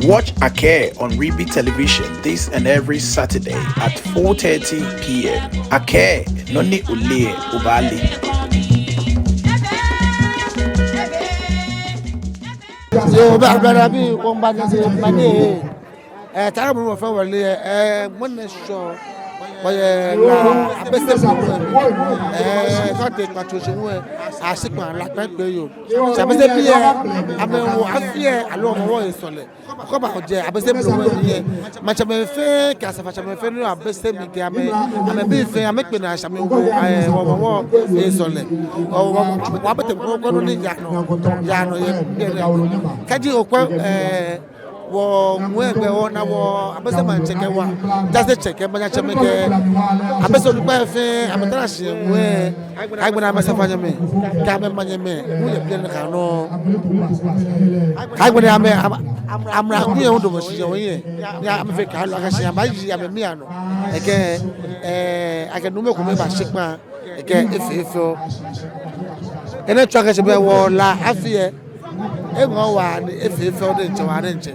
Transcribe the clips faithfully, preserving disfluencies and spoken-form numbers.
Watch Akɛɛ on Ribi Television this and every Saturday at four thirty p m. Akɛɛ, nɔ ni oleee, obaale. Yoo, bɛ, bɛ, bɛ, bi, ko mba ni se, mba ni, eh, taakɛ mɔ fɛɛ wɔle, eh, mɔ ni sɔ, wɔyɛ La Abese, eh, kɔte kpatro shi ŋwɛ, ashi kpa La kpɛkpɛ yoo. Shi Abese bii, amɛwo afi, aloo amɛwo esɔle. Kɔba ojɛ Abese blɔwɛ mli yɛ. Maŋtsɛmɛi fɛɛ kɛ asafoiatsɛmɛi fɛɛ ni yɔɔ Abese mli kɛ amɛ, amɛbii fɛɛ, amɛkpe naa shi amɛwo, eh, wɔ, wɔ, wɔ, esɔle. Wɔ, wɔ, wɔ, wɔbɛ tɛ kɔkɔ nɔ ni yaa nɔ, yaa nɔ yɛ, yɛ, yɛ. Kɛji okwɛ, eh, wɔ ŋwɛi gbɛ wɔna wɔ Abese maŋtsɛ kɛ wɔ jaasetsɛ kɛ maŋtsɛmɛi kɛ Abese onukpai fɛɛ, amɛtara shi ŋwɛi. Agbɛnɛ amɛ asafoianyɛmɛi kɛ amɛ manyɛmɛi hu yɛ biɛ nɛɛ kã nɔ. Agbɛnɛ amɛ, amɛ, amɛ, amɛ akuyɛ hu damɔ shi yɛ wɔhiɛ. Ni amɛfee kɛ aloo akɛ shi amɛyi amɛmia nɔ. Ekɛ, eh, akɛ nuumo kome bashi kpa. Ekɛ efee fɛo. Enɛ tsɔɔ akɛ shi bɛ wɔ La afi, eŋɔɔ waa ni efee fɛo diɛŋtsɛ waa diɛŋtsɛ.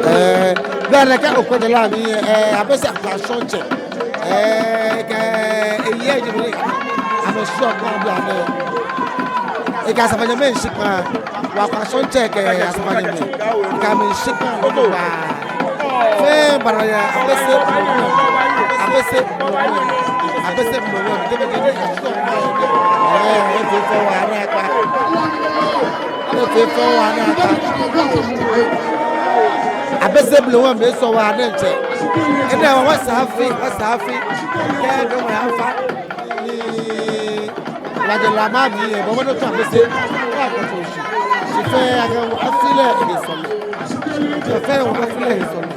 Eh, bɛ nɛkɛ okwɛ jɛ La mli, eh, Abese Akpashɔŋtsɛ. Eh, kɛ, eh, eyɛ jɛ mli. Amɛshi kpa bianɛ. Ekɛ asafoianyɛmɛi shi kpa. Wɔ Akpashɔŋtsɛ kɛ asafoianyɛmɛi. Kɛ amɛshi kpa. Fɛɛ bara yɛ Abese. Abese. Abese. Eh, efee fɛo waa naakpa. Efee fɛo waa naakpa. Abese blɔwɛ mli esɔ waa diɛŋtsɛ. Enɛ wɔ, wɔsɛɛ afi, wɔsɛɛ afi. Kɛ dɔmɔ ya fa. Ni La jɛ La maŋ mli yɛ, bɔ bɔ no tsɔ Abese. Shi fɛɛ akɛ wɔ afi lɛ esɔle. Shi fɛɛ wɔ afi lɛ esɔle.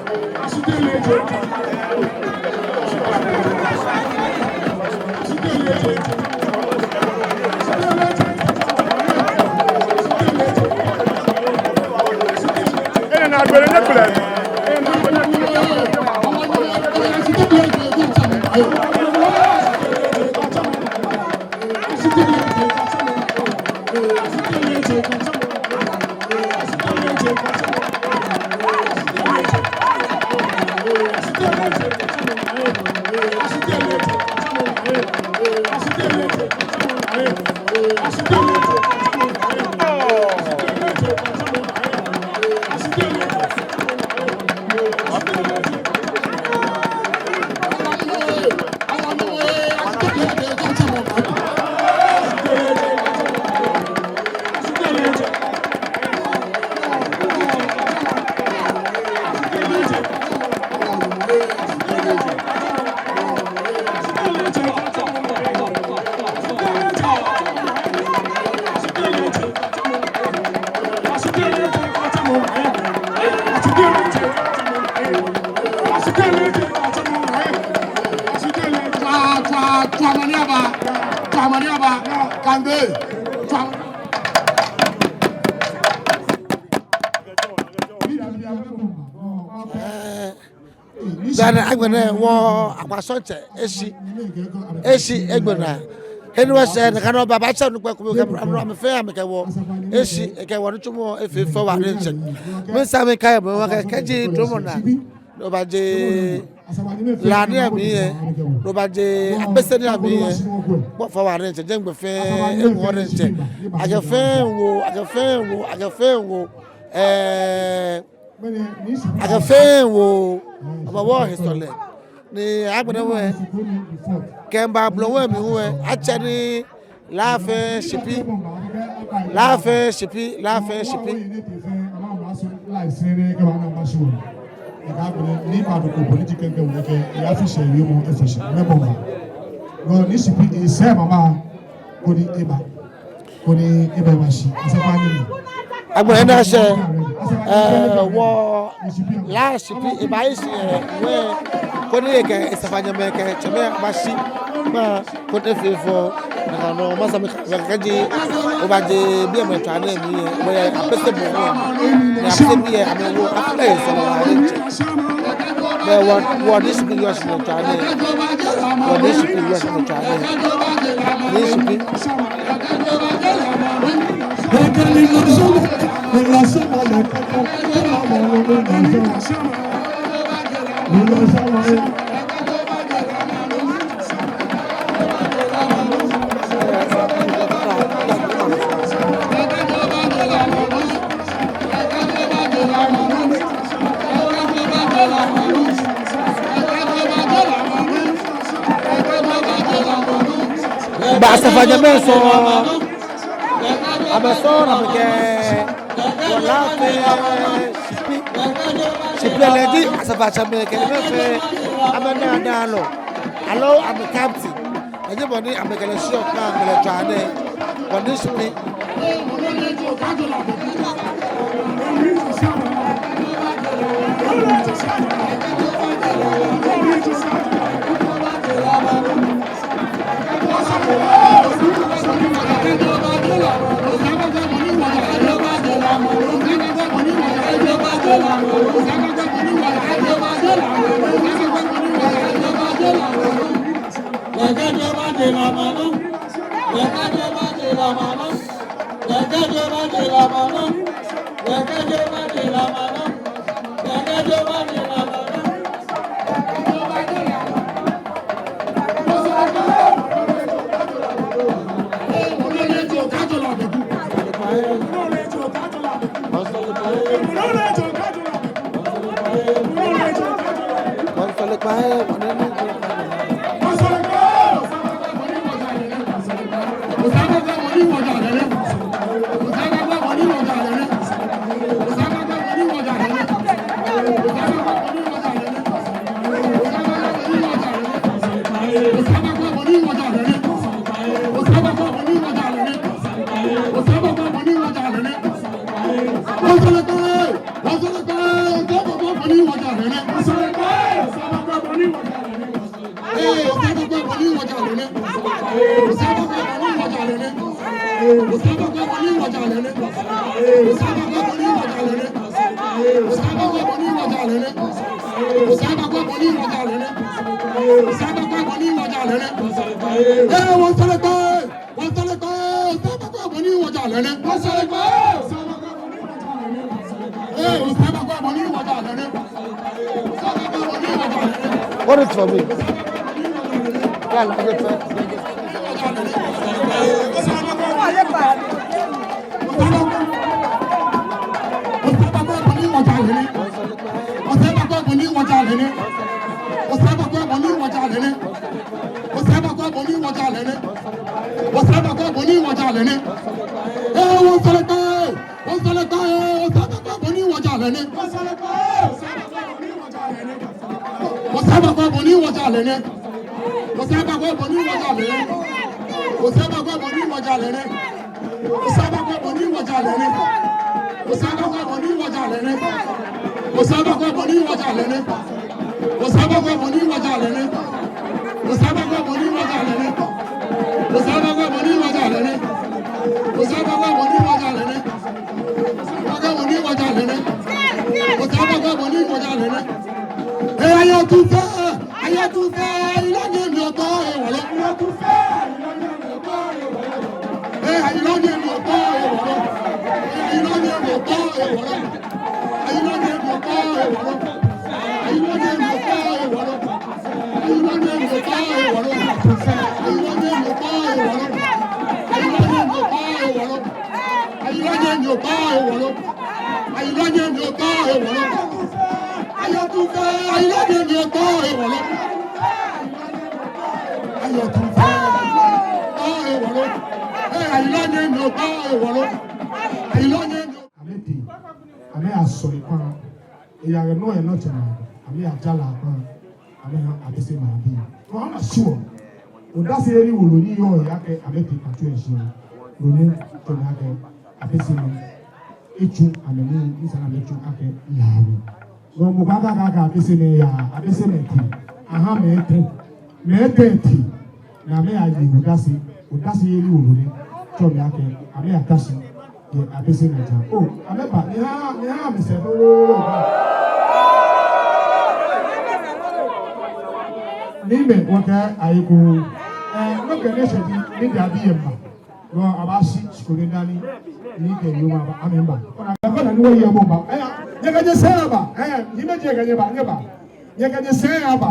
Tswa, tswa, tswa mɔ ni aba. Tswa mɔ ni aba. Kande. Tswa. Ɛɛ, dani agbɛnɛ wɔ Akpashɔŋtsɛ eshi, eshi egbɛnaa. Eni wɔshɛ ni kã nɔ baabatsɛ onukpai komɛi kɛ amɛ fɛɛ amɛkɛ wɔ eshi, ekɛ wɔ nitsumɔ efee fɛo waa diɛŋtsɛ. Misaa mikɛɛ mɔ wɔ kɛ kɛji dromɔ naa, no baaje La niiamli yɛ, no baaje Abese niiamli yɛ. Kpɔ fɛo waa diɛŋtsɛ, jeŋ gbɛ fɛɛ eŋɔɔ diɛŋtsɛ. Akɛ fɛo wo, akɛ fɛo wo, akɛ fɛo wo. Ɛɛ, akɛ fɛo wo, amɛwo he sɔlɛ. Ni agbɛnɛ wɛ, kɛmiiba blɔwɛ mli wɛ, atsɛ ni La fɛɛ shi pii, La fɛɛ shi pii, La fɛɛ shi pii. Koni ebaawa shi, asafoianyɛmɛi. Agbɛnɛ naa sɛɛ, eh, wɔ La Shipi, ebaayi shi, eh, wɛ, koni ekɛ asafoianyɛmɛi kɛ tsɛmɛi aba shi, ma, koni efee fɛo, nakai nɔŋŋ, masa mi, kɛji, obaaje biɛ mɛi tswaa nɛɛ mli yɛ, wɛ, apese bo, ni apese biɛ, amɛwo, afee sɔlemɔ, ayɛ tsɛ. Bɛ wɔ, wɔ D C P U S mɛi tswaa nɛɛ. Wɔ D C P U S mɛi tswaa nɛɛ. D C P. Bɛ asafoianyɛmɛi sɔŋŋ, amɛsɔŋŋ ni amɛkɛ wɔ La Shipi, Shipi lɛ ji asafoiatsɛmɛi kɛ mɛi fɛɛ, amɛnaa nalɔ, aloo amɛ captain. Eji bɔ ni amɛkɛ lɛ shi okpa amɛ lɛ tswaa nɛɛ, bɔ ni Shipi. Hold it for me. Osaaba ko bɔ ni wɔjɛ lɛ nɛ. Osaaba ko bɔ ni wɔjɛ lɛ nɛ. Osaaba ko bɔ ni wɔjɛ lɛ nɛ. Osaaba ko bɔ ni wɔjɛ lɛ nɛ. Osaaba ko bɔ ni wɔjɛ lɛ nɛ. Osaaba ko bɔ ni wɔjɛ lɛ nɛ. Osaaba ko bɔ ni wɔjɛ lɛ nɛ. Osaaba ko bɔ ni wɔjɛ lɛ nɛ. Osaaba ko bɔ ni wɔjɛ lɛ nɛ. Osaaba ko bɔ ni wɔjɛ lɛ nɛ. Osaaba ko bɔ ni wɔjɛ lɛ nɛ. Osaaba ko bɔ ni wɔjɛ lɛ nɛ. Ee, ayɔɔ tufɛ, ayɔɔ tufɛ, ayila nyɛ mi ɔtɔ ewɔlɔ. Ee, ayila nyɛ mi ɔtɔ ewɔlɔ. Ee, ayila nyɛ mi ɔtɔ ewɔlɔ. Ayila nyɛ mi ɔtɔ ewɔlɔ. Ayila nyɛ mi ɔtɔ ewɔlɔ. Ayila nyɛ mi ɔtɔ ewɔlɔ. Ayila nyɛ mi ɔtɔ ewɔlɔ. Ayila nyɛ mi ɔtɔ ewɔlɔ. Ayila nyɛ mi ɔtɔ ewɔlɔ. Ayila nyɛ mi ɔtɔ ewɔlɔ. Ayɔɔ tufɛ, ayila nyɛ mi ɔtɔ ewɔlɔ. Ayɔɔ tufɛ, ɔtɔ ewɔlɔ. Ee, ayila nyɛ mi ɔtɔ ewɔlɔ. Ayila nyɛ mi. Amɛtee, amɛyasɔle kpaa. Eya nɔ yɛ nɔ tsɛ naa, amɛyaja la kpaa. Amɛha Abese maŋbii. No, I'm not sure. Odase ni wolo ni yɔɔ he akɛ amɛtee kpatsu lɛ shi. Loo ni tsɔɔ mi akɛ Abese nɛɛ etsu amɛ nii, ni esa ni amɛtsu akɛ yaa. Nɔ mɔ ko akaakɛɛ akɛ Abese nɛɛ yaa, Abese nɛɛ tee. Aha mɛi etɛ, mɛi etɛ tee. Ni amɛyaye odase, odaseyeli wolo nɛɛ tsɔɔ mi akɛ amɛyata shi yɛ Abese najiaŋ. Oo, amɛba, miha, miha amɛsɛɛ lolo. Ni mɛi wɔkɛ ayi ko, eh, nɔ kɛ nɛɛ shɛ ji, ni dabi yɛ mba. Nɔ abashi, shikome dani, ni kɛ yoo maba, amɛba. Ona, kɛ fana ni wɔyɛ mɔ ba. Eh, nyɛkɛ nyɛsɛɛ aba. Eh, ni mɛi ji nyɛkɛ nyɛba, nyɛba. Nyɛkɛ nyɛsɛɛ aba.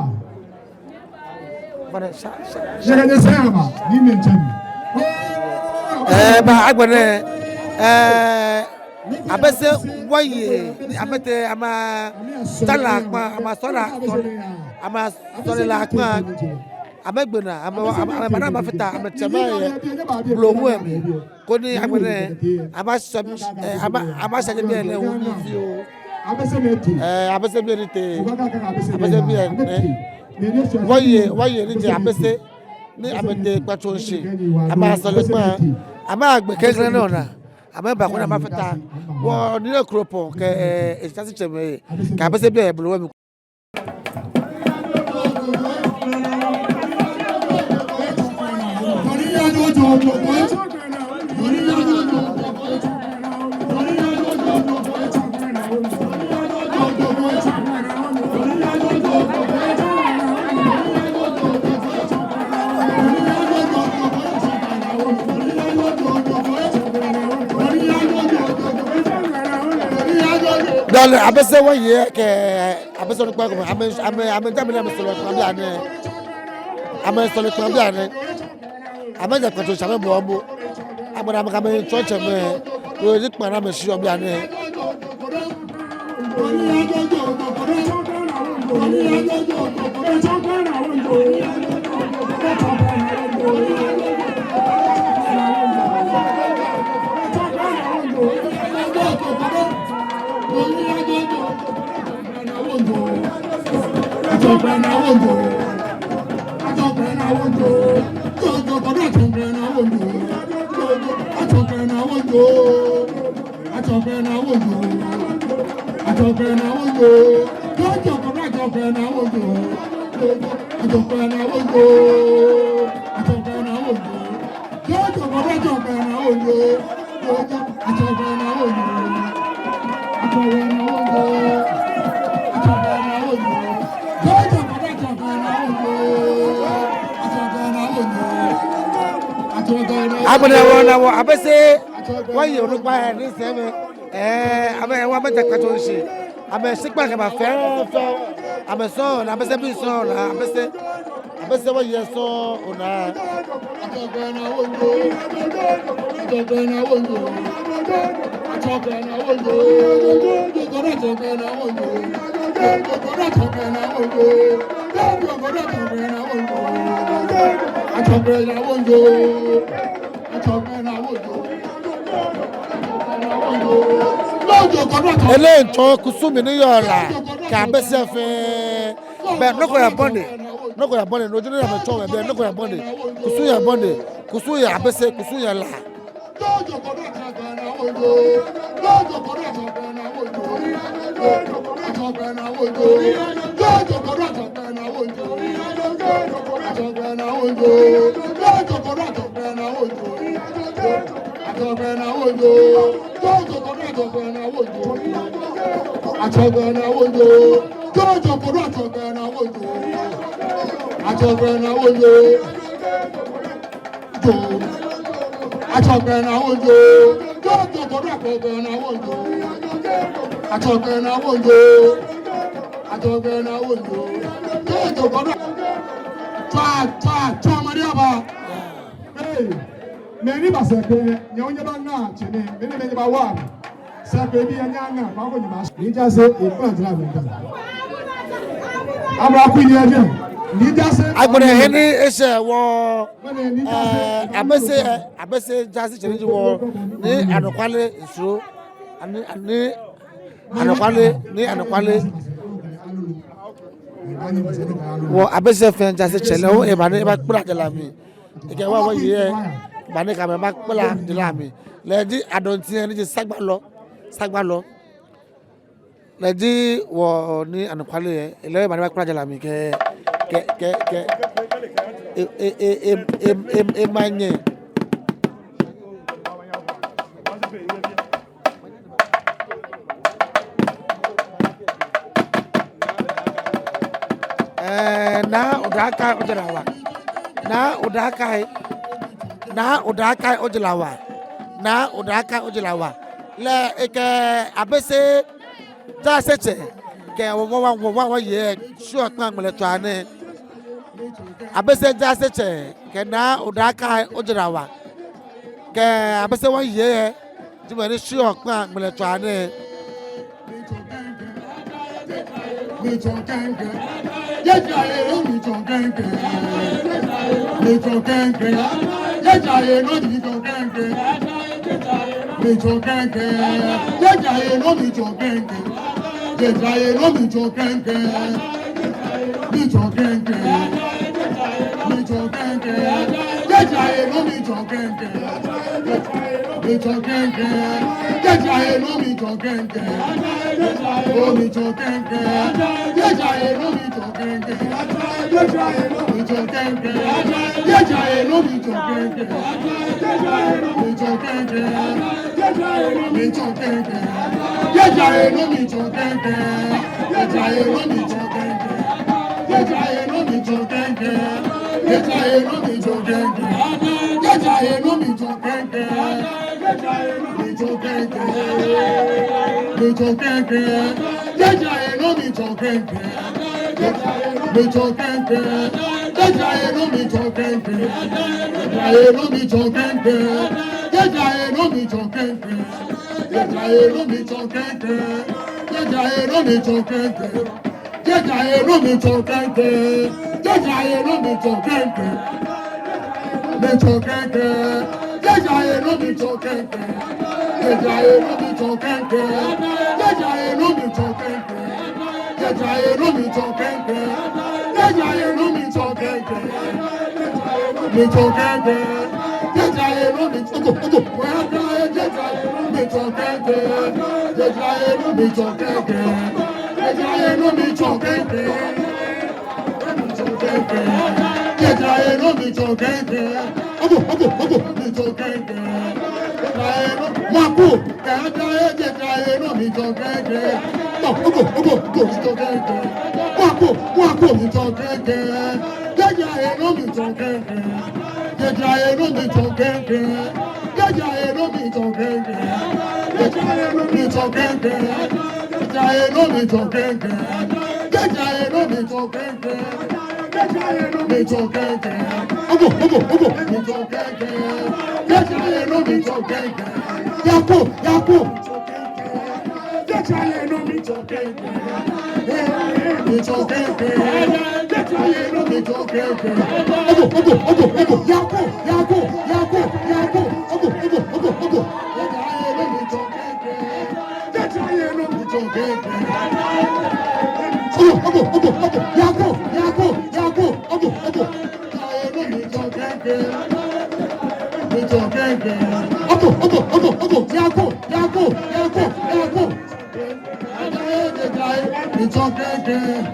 Nyɛkɛ nyɛsɛɛ aba, ni mɛi tsɛ mi. Eh, ba, agbɛnɛ, eh, Abese wɔyei, ni amɛtee, amɛsɔle La kpãa, amɛsɔle, sɔle, amɛsɔle La kpãa, amɛgbe naa, amɛ, amɛ, amɛba ni amɛfata, amɛtsɛmɛi yɛ blohuŋ lɛ mli. Koni agbɛnɛ, amɛsɔ, eh, amɛ, amɛsɔ jɛ biɛ nɛɛ wu ni fioo. Eh, Abese biɛ ni tee. Abese biɛ nɛɛ. Wɔyei, wɔyei ni jɛ Abese, ni amɛtee kpãa tso shishi. Amɛsɔle kpãa. Amɛgbe kɛkɛ nɔ naa. Amɛba koni amɛfata. Wɔnilee Kropɔŋ kɛ, eh, eshishitsɛmɛi, kɛ Abese biɛ yɛ blohuŋ lɛ mli. Dani Abese wɔyei kɛ Abese onukpai komɛi, amɛ, amɛ, amɛ, amɛ, amɛsɔle kpãa biɛ nɛɛ. Amɛsɔle kpãa biɛ nɛɛ. Amɛjɛ kpãa tso shishi amɛbɔ mɔ. Agbɛnɛ amɛkɛ amɛtsɔɔtsɛmɛi, no ji kpãa ni amɛshi yɛ biɛ nɛɛ. Agbɛnɛ wɔna wɔ Abese wɔyei onukpai ni sɛɛ mɛi. Eh, amɛ, wɔ amɛjɛ kpãa tso shishi. Amɛshi kpãa kɛba fɛfɛo. Amɛsɔŋŋ naa, Abese bii sɔŋŋ naa, Abese. Abese wɔyei sɔŋŋ onaa. Ele ntsɔ kusum ni yɔɔ La kɛ Abese fɛɛ. Bɛ nɔ ko yɛ bɔ ni, nɔ ko yɛ bɔ ni, no ji nɔ ni amɛtsɔɔ wɔ biɛ, nɔ ko yɛ bɔ ni, kusum yɛ bɔ ni, kusum yɛ Abese, kusum yɛ La. Tswa, tswa, tswa, mari aba. Hey, mɛi ni ba sɛɛ kpɛ, nyɛ hu nyɛbaŋa tsɛmɛi, mɛi ni mɛi nyɛbawa. Sɛɛ kpɛ bi ya nyɛŋa, ma ko nyɛba. Ni ja se, e kpla jira mi ta. Aba ku nyɛ jɛ. Ni ja se. Agbɛnɛ he ni eshɛ wɔ, eh, Abese, eh, Abese jaasetsɛ ni ji wɔ, ni anɔkwale nsoro, ani, ani, anɔkwale, ni anɔkwale. Wɔ Abese fɛɛ jaasetsɛ lɛ, o, eba ni, eba kpla jɛ La mli. Ekɛ wɔ, wɔyei. Bani ka mɛ ba kpla jara mli. Lɛ ji adɔnti ni ji sagbalɔ. Sagbalɔ. Lɛ ji wɔ ni anɔkwale yɛ. Lɛ bani ba kpla jara mli kɛ, kɛ, kɛ, kɛ. E, e, e, e, e, e, e, manye. Ɛɛ, Naa Odakai Ojalawa. Naa Odakai. Naa Odakai Ojalawa. Naa Odakai Ojalawa. Lɛ ekɛ Abese Jaasetsɛ. Kɛ wɔ, wɔ, wɔ, wɔ, wɔ, wɔyɛ, shwɛ kpaa ŋmɛlɛtswaa nɛɛ. Abese Jaasetsɛ, kɛ Naa Odakai Ojalawa. Kɛ Abese wɔyɛ, jumɛi ni shwɛ kpaa ŋmɛlɛtswaa nɛɛ. Yako, yako. Ogo, ogo, ogo, ogo. Yako, yako, yako, yako. Ogo, ogo, ogo, ogo. Ogo, ogo, ogo, ogo. Yako, yako, yako, yako. Ogo, ogo. Ogo, ogo, ogo, ogo. Yako, yako, yako, yako. Mitsɔ kɛŋkɛŋ.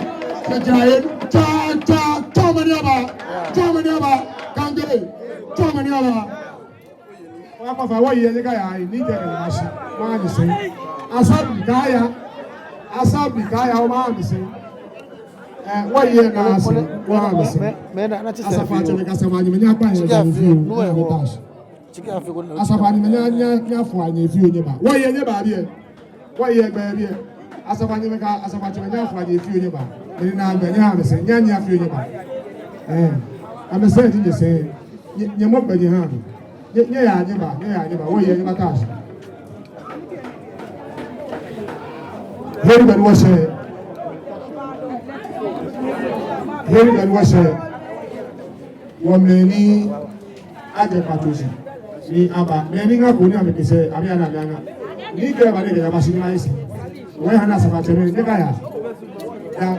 Tsɔmɔ ni aba. Tsɔmɔ ni aba. Kande. Tsɔmɔ ni aba. Wɔkpa fai, wɔyɛ, nyɛkaya, ni jɛ kɛ mashi. Maŋ ni sɛɛ. Asabi kaya. Asabi kaya, maŋ ni sɛɛ. Ɛɛ, wɔyɛ naa sɛɛ. Maŋ ni sɛɛ. Asafoiatsɛmɛi kɛ asafoianyɛmɛi, nyɛkpa nyɛ fioo, nyɛkpa nyɛ fioo. Asafoianyɛmɛi, nyɛ, nyɛ, nyɛfo nyɛ fioo nyɛba. Wɔyɛ, nyɛba biɛ. Wɔyɛ gbɛ biɛ. Asafoianyɛmɛi kɛ asafoiatsɛmɛi, nyɛfo nyɛ fioo nyɛba. Mɛi ni naa gbɛ, nyɛha amɛsɛɛ, nyɛha nyɛha fioo nyɛba. Ɛɛ, amɛsɛɛ ji nyɛsɛɛ. Nyɛ, nyɛmɔ gbɛ nyɛha amɛ. Nyɛ, nyɛya, nyɛba, nyɛya, nyɛba. Wɔyɛ, nyɛbata shi. Heri bɛ ni wɔshɛ. Heri bɛ ni wɔshɛ. Wɔmɛi ni ajɛ kpatoo shi ni aba, mɛi ni ŋa ko ni amɛkɛ sɛɛ, amɛya ni amɛyaŋa. Ni kɛ ba ni kɛ yaba shi ni maye shi. Wɔha ni asafoiatsɛmɛi, nyɛkaya. Ya.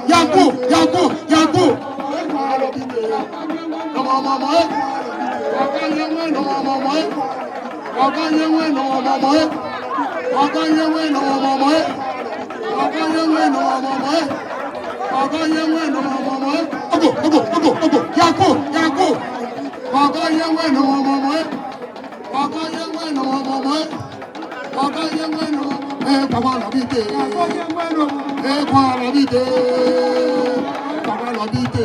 Yaku, yaku, yaku. Ogo, ogo, ogo, ogo. Yaku, yaku. Ee, Kwaku Alabite. Ee, Kwaku Alabite. Kwaku Alabite.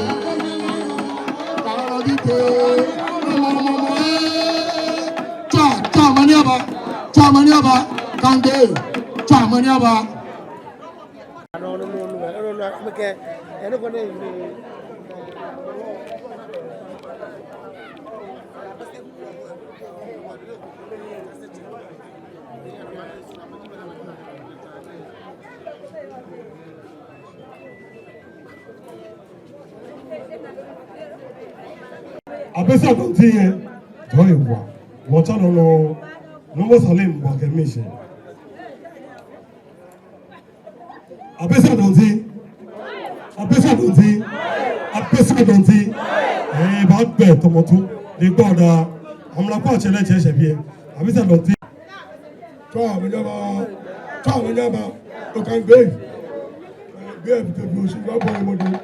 Kwaku Alabite. Tswa, tswa omanye aba. Tswa omanye aba. Kande. Tswa omanye aba. Abese Adonte yɛ, jɔɔ ewa. Wɔtsa nɔ nɔ, nɔ wɔ Salim bɔ kɛ mi shɛ. Abese Adonte. Abese Adonte. Abese Adonte. Ee, baagbɛ tɔmɔtu. Ni gbɔ da. Amla kwa tsɛlɛ tsɛ shɛ biɛ. Abese Adonte. Tswa manyama. Tswa manyama. Okan gbɛ. Gbɛ bi te bi osu gbɔ bɔ emɔdi.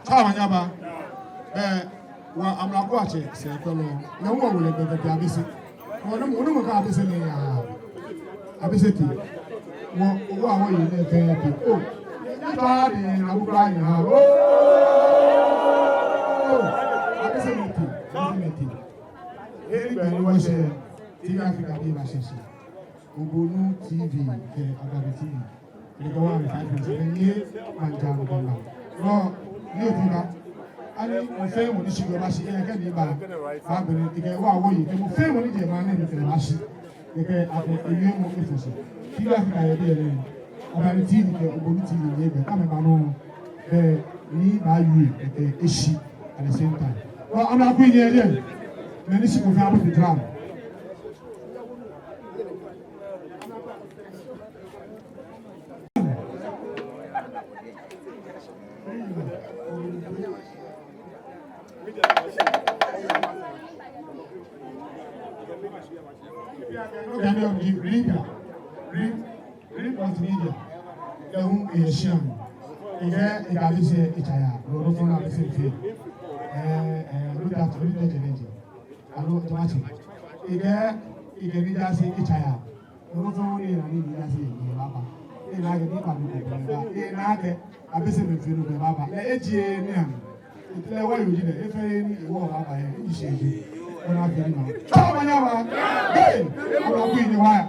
Tswa manyama. Ee, wɔ Amlakuatsɛ sɛɛkwɛlɔ. Nɛ wɔ wele gbɛ kɛ Abese. Wɔ nɔ mɔ, nɔ mɔ kɛ Abese nɛɛ yaa. Abese tee. Wɔ, wɔ, wɔyi nɛɛ fɛɛ tee. Oo. Ni taa ni na bukla yaa. Oo. Abese nɛɛ tee. Abese nɛɛ tee. Ee, ni gbɛ ni wɔshɛ. T V Africa bi ba shɛ shi. Obonu T V kɛ Adabi T V. Ni kɛ wɔ mi five percent ni manja no kɛ la. No, ni otu ka. Ani mɔ fɛɛ mɔ ni shi gbɛ ba shi, ee, kɛ ni ba. Ba bere, ni kɛ wɔ wɔyi, kɛ mɔ fɛɛ mɔ ni jɛ maŋ nɛɛ mli kɛ ba shi. Ni kɛ akɛ, ee, mɔ efɔ shi. T V Africa yɛ biɛ nɛɛ. Ɔbani tii ni kɛ obonu tii ni yɛ bɛ kɛ amɛba nɔ bɛ ni baawie kɛ eshi at the same time. Wa amla kui ni yɛ. Mɛni shi ko fɛɛ abo the drum. Daniel, read, read, read multimedia. Kɛ hu eyɛ shia. Ekɛɛ, ekɛɛ Abese etsaya. Lolo fɔna Abese fɛɛ. Eh, eh, read that, read that, read that. Aloo, automatic. Ekɛɛ, ekɛɛ Nii Jaase etsaya. Lolo fɔna ni ena ni Nii Jaase ni baba. Ena akɛ ni kpa mi ko baba. Ena akɛ Abese mɛi fɛɛ nɔ bɛ baba. Lɛ ejie nii amɛ. Etɛ lɛ wa yoo ji lɛ. Efee ni ewo baba yɛ. Eji shi eji. Ona fɛɛ ni ma. Tswa manyɛ wa. Hey! Amla kui ni wa.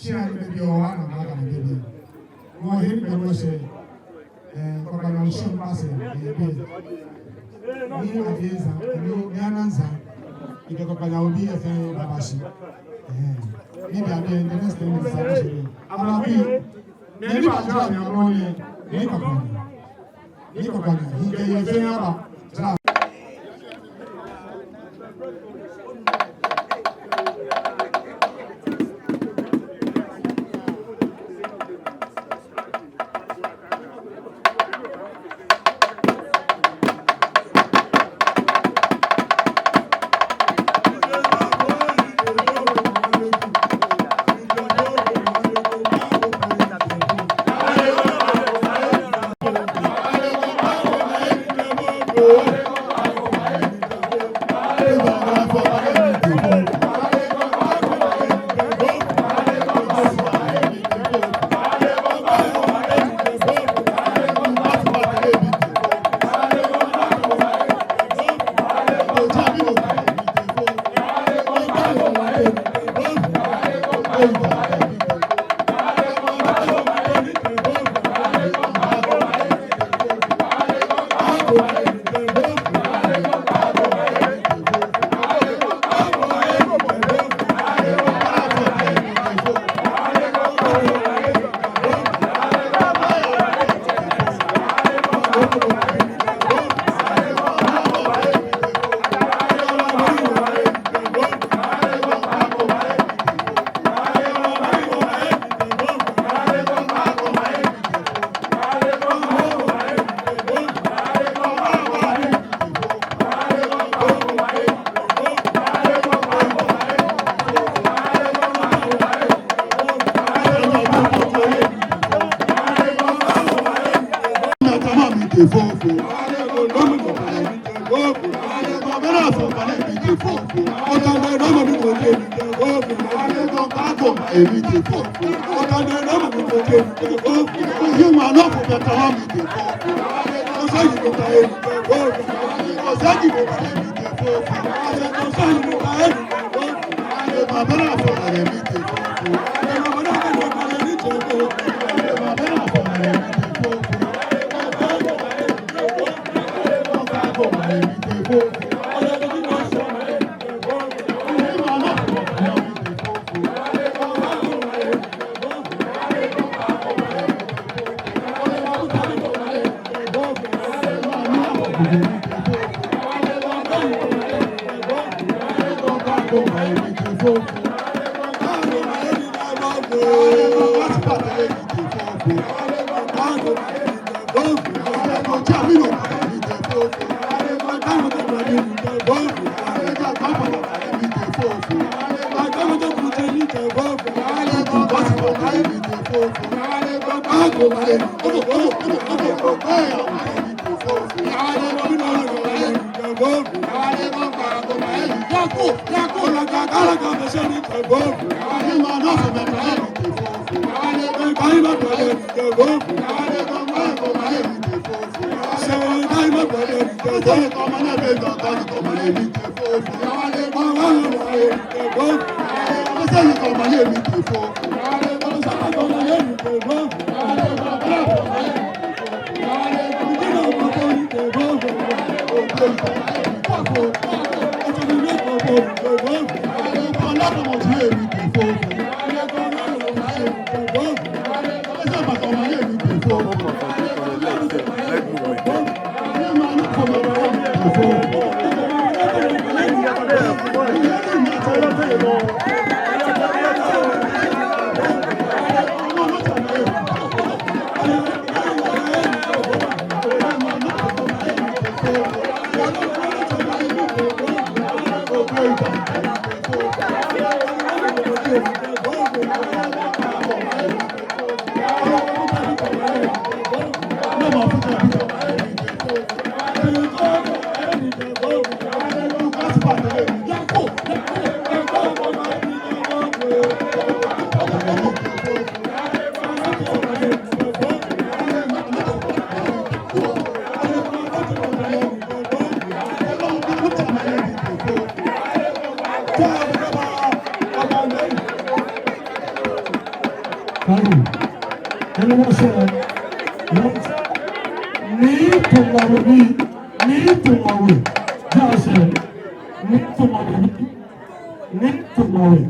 Shia ni bɛ biɛ wɔ ana ma kana bɛ biɛ. Wɔ hɛn bɛ wɔ sɛɛ. Eh, Kɔkɔnyo shia ni ba sɛɛ, eh, bɛ. Ni Adesa, ni, ni Anansa. Ekɛ Kɔkɔnyo bii fɛɛ baba shi. Eh, ni bɛ biɛ, the next time ni sa ba shi. Amla kui. Ni ba jira ni amla ni, ni Kɔkɔnyo. Ni Kɔkɔnyo, ni kɛ yɛ fɛɛ aba. Jira. Kalu. Hello, what's up? What? Nii Tumawe, Nii, Nii Tumawe. Just say, Nii Tumawe, Nii, Nii Tumawe.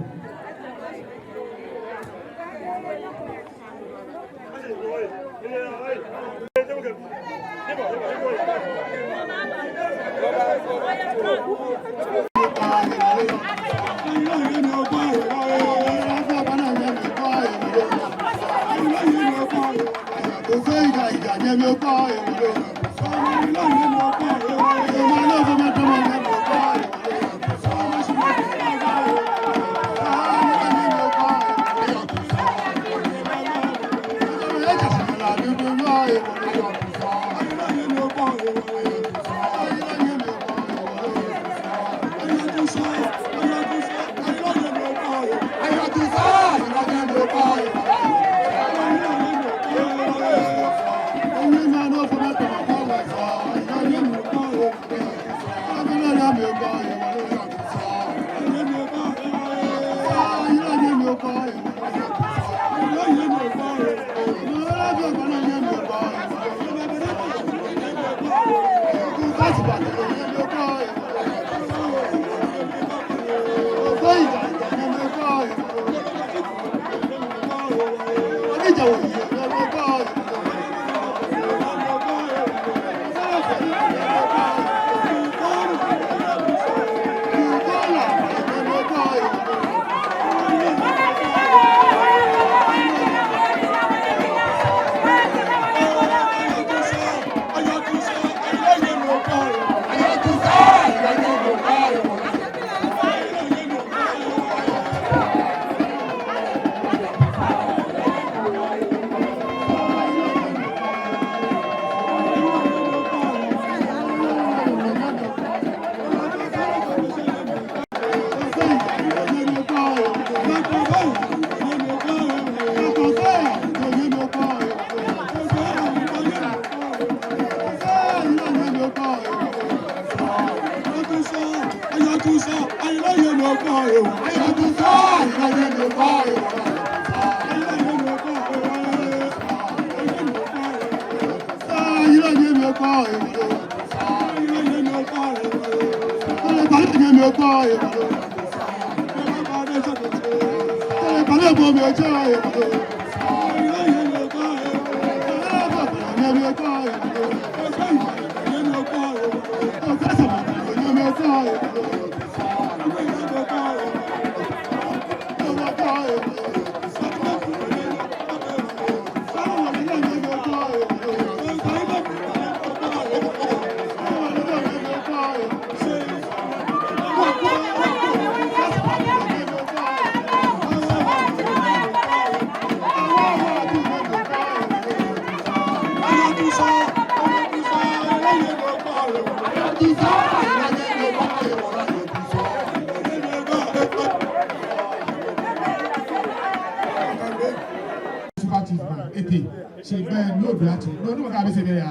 Shi be ni Oduatsɛ, no, no, ka Abese be ya.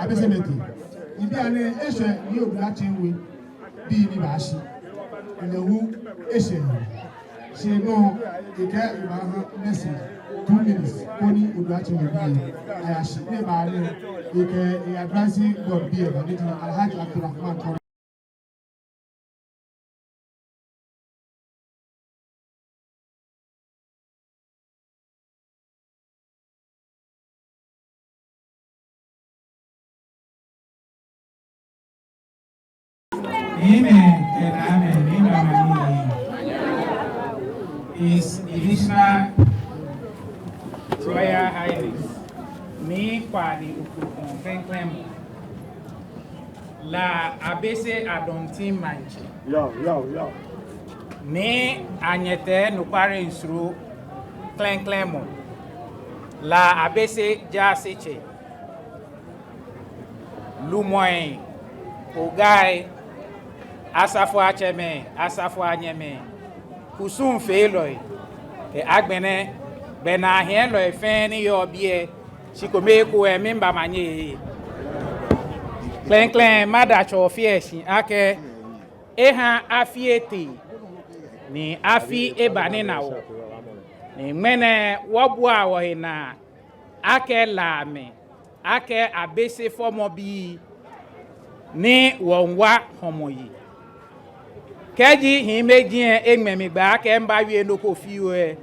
Abese be tee. Ebi ane eshɛ ni Oduatsɛ we. Bi ni baashi. Ene wu eshɛ. Shi no, ekɛɛ ebaaha message. Two minutes. Koni Oduatsɛ we bi. Ayashi. Ni baale. Ekɛɛ e advising board bi eba. Ni Alhaji Abdulrahman Kɔnɛ. Amen and amen. Amen. His Divisional Royal Highness, Nii Kwade Okrokon Klɛŋklɛŋ Mɔ, La Abese Adontin Maŋtsɛ. Yao, yao, yao. Nii Anyɛtɛ Nokware Nsuro Klɛŋklɛŋ Mɔ, La Abese Jaasetsɛ. Lumɔi, ogai, asafoiatsɛmɛi, asafoianyɛmɛi, kusumfeelɔi, kɛ agbɛnɛ gbɛnaahiɛlɔi fɛɛ ni yɔɔ biɛ, shi kome ekoŋŋ miiba manye. Klɛŋklɛŋ mada Tsɛ Ofe lɛ shi akɛ eha afi etee, ni afi eba nina wɔ. Ni ŋmɛnɛ wɔbua wɔhe naa akɛ Lamɛi, akɛ Abese fɔmɔbii ni wɔmiiwa hɔmɔ yi. Kɛji hiimeji lɛ eŋmɛ mi gbɛ akɛ mibawie nɔ ko fioo lɛ,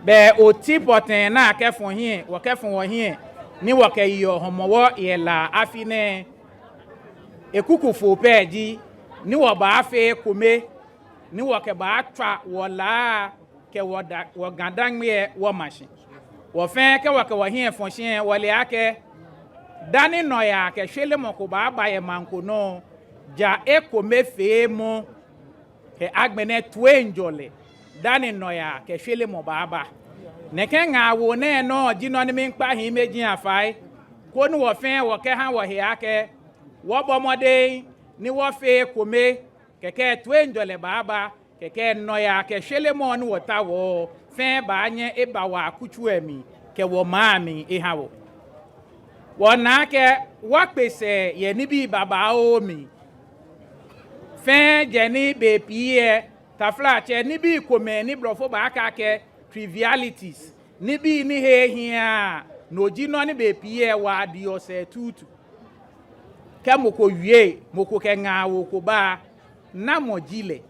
bɛ oti pɔtɛɛ ni akɛfɔ hiɛ, wɔkɛfɔ wɔhiɛ, ni wɔkɛyeɔ Hɔmɔwɔ yɛ La afi nɛɛ, ekuku foo pɛ ji, ni wɔbaafee ekome, ni wɔkɛbaatswa wɔ La kɛ wɔ Da, wɔ Ga Dangme lɛ wɔma shi. Wɔ fɛɛ kɛ wɔkɛ wɔhiɛ fɔ shi lɛ, wɔle akɛ dani nɔyaa kɛ shwelemɔ ko baaba yɛ maŋ ko nɔ, ja ekomefeemɔ kɛ agbɛnɛ toiŋjɔlɛ dani nɔyaa kɛ shwelemɔ baaba. Nɛkɛ ŋaawoo nɛɛ nɔ ji nɔ ni miikpa hiimeji lɛ fai, koni wɔ fɛɛ wɔkɛha wɔhe akɛ wɔbɔ mɔdɛŋ ni wɔfee ekome, kɛkɛ toiŋjɔlɛ baaba, kɛkɛ nɔyaa kɛ shwelemɔ ni wɔtaoɔ fɛɛ baanyɛ eba wɔ akutso lɛ mli kɛ wɔ maŋ lɛ mli eha wɔ. Wɔna akɛ wɔkpe sɛɛ yɛ nibii babaoo mli. Fɛɛ jɛ ni bei pii lɛ, taflatsɛ, nibii komɛi ni blɔfo baakɛɛ akɛ trivialities, nibii ni he hiaa, no ji nɔ ni bei pii lɛ wɔdiɔ sɛɛ tuutu. Kɛ mɔ ko wie, mɔ ko kɛ ŋaawoo ko ba, namɔ ji lɛ?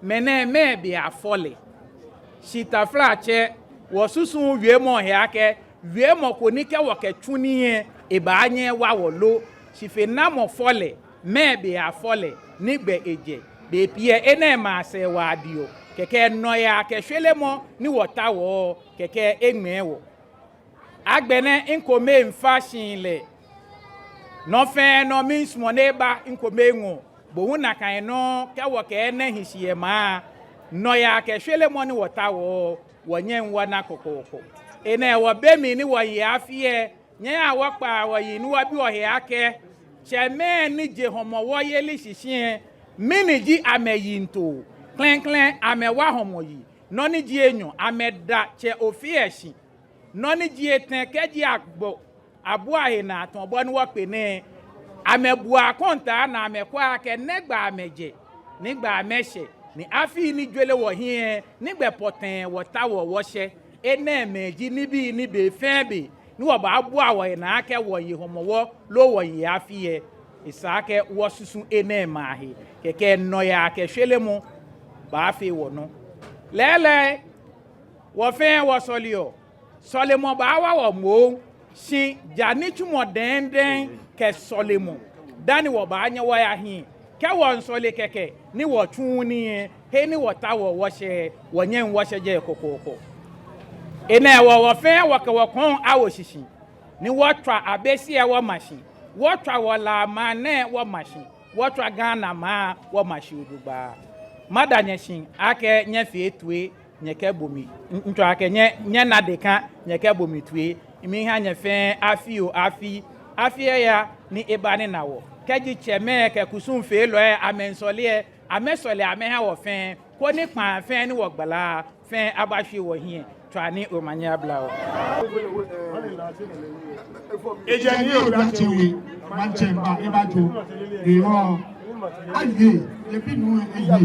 Mɛnɛ mɛɛ be afɔ lɛ? Shi taflatsɛ, wɔsusuɔ wiemɔ he akɛ wiemɔ ko ni kɛ wɔkɛtsu nii lɛ ebaanyɛ ewa wɔ lo. Shi fe namɔ fɔ lɛ, mɛɛ be afɔ lɛ, nɛgbɛ ejɛ? Bei pii lɛ enɛɛmɛi asɛɛ wɔdiɔ, kɛkɛ nɔyaa kɛ shwelemɔ ni wɔtaoɔ kɛkɛ eŋmɛɛ wɔ. Agbɛnɛ mikome mifa shi lɛ, nɔ fɛɛ nɔ miisumɔ ni eba mikome eŋɔɔ. Bo hu nakai nɔŋŋ, kɛ wɔkɛ enɛ hi shi yɛ maŋ, nɔyaa kɛ shwelemɔ ni wɔtaoɔ, wɔnyɛŋ wɔna kɔkɔɔkɔ. Enɛ hewɔ be mli ni wɔye afi lɛ, nyɛhaa wɔkpaa wɔyi ni wɔbi wɔhe akɛ, tsɛmɛi ni je Hɔmɔwɔ yeli shishi lɛ, mɛni ji amɛyiŋtoo? Klɛŋklɛŋ amɛwa hɔmɔ yi. Nɔ ni ji enyɔ, amɛda Tsɛ Ofe lɛ shi. Nɔ ni ji etɛ, kɛji agbɔ abua he naa tamɔ bɔ ni wɔkpe nɛɛ, amɛbua akɔntaa ni amɛkwɛa akɛ nɛgbɛ amɛjɛ, nɛgbɛ amɛshɛ, ni afii ni jwere wɔhiɛ, nɛgbɛ pɔtɛɛ wɔtaoɔ wɔshɛ. Enɛɛmɛi ji nibii ni be fɛɛ be ni wɔbaabua wɔhe naa akɛ wɔye Hɔmɔwɔ loo wɔye afi lɛ, esa akɛ wɔsusu enɛɛmɛi ahe. Kɛkɛ nɔyaa kɛ shwelemɔ baafee wɔnɔ. Lɛɛlɛŋ, wɔ fɛɛ wɔsɔleɔ. Sɔlemɔ baawa wɔ moŋ, shi ja nitsumɔ dɛŋdɛŋ kɛ sɔlemɔ dani wɔbaanyɛ wɔya hiɛ. Kɛ wɔmiisɔle kɛkɛ ni wɔtsuuu nii lɛ, he ni wɔtaoɔ wɔshɛ, wɔnyɛŋ wɔshɛ jɛi kɔkɔɔkɔ. Enɛ hewɔ wɔ fɛɛ wɔkɛ wɔkɔŋ awo shishi, ni wɔtswa Abese lɛ wɔma shi, wɔtswa wɔ La maŋ nɛɛ wɔma shi, wɔtswa Ghana maŋ wɔma shi jogbaŋŋ. Mada nyɛ shi akɛ nyɛfee toi, nyɛkɛbo mi, m-, mitsɔɔ akɛ nyɛ, nyɛna deka, nyɛkɛbo mi toi. Miiha nyɛ fɛɛ afi oo afi, afi eya ni eba nina wɔ. Kɛji tsɛmɛi kɛ kusumfeelɔi amɛmiisɔle lɛ, amɛsɔle amɛha wɔ fɛɛ, koni kpaa fɛɛ ni wɔgbala fɛɛ abashwie wɔhiɛ. Tswa ni omanye abla wɔ. Ejɛ ni obi atsɛ we, maŋtsɛ mba eba jo. Eyɔ. Aye, ebi nu eye.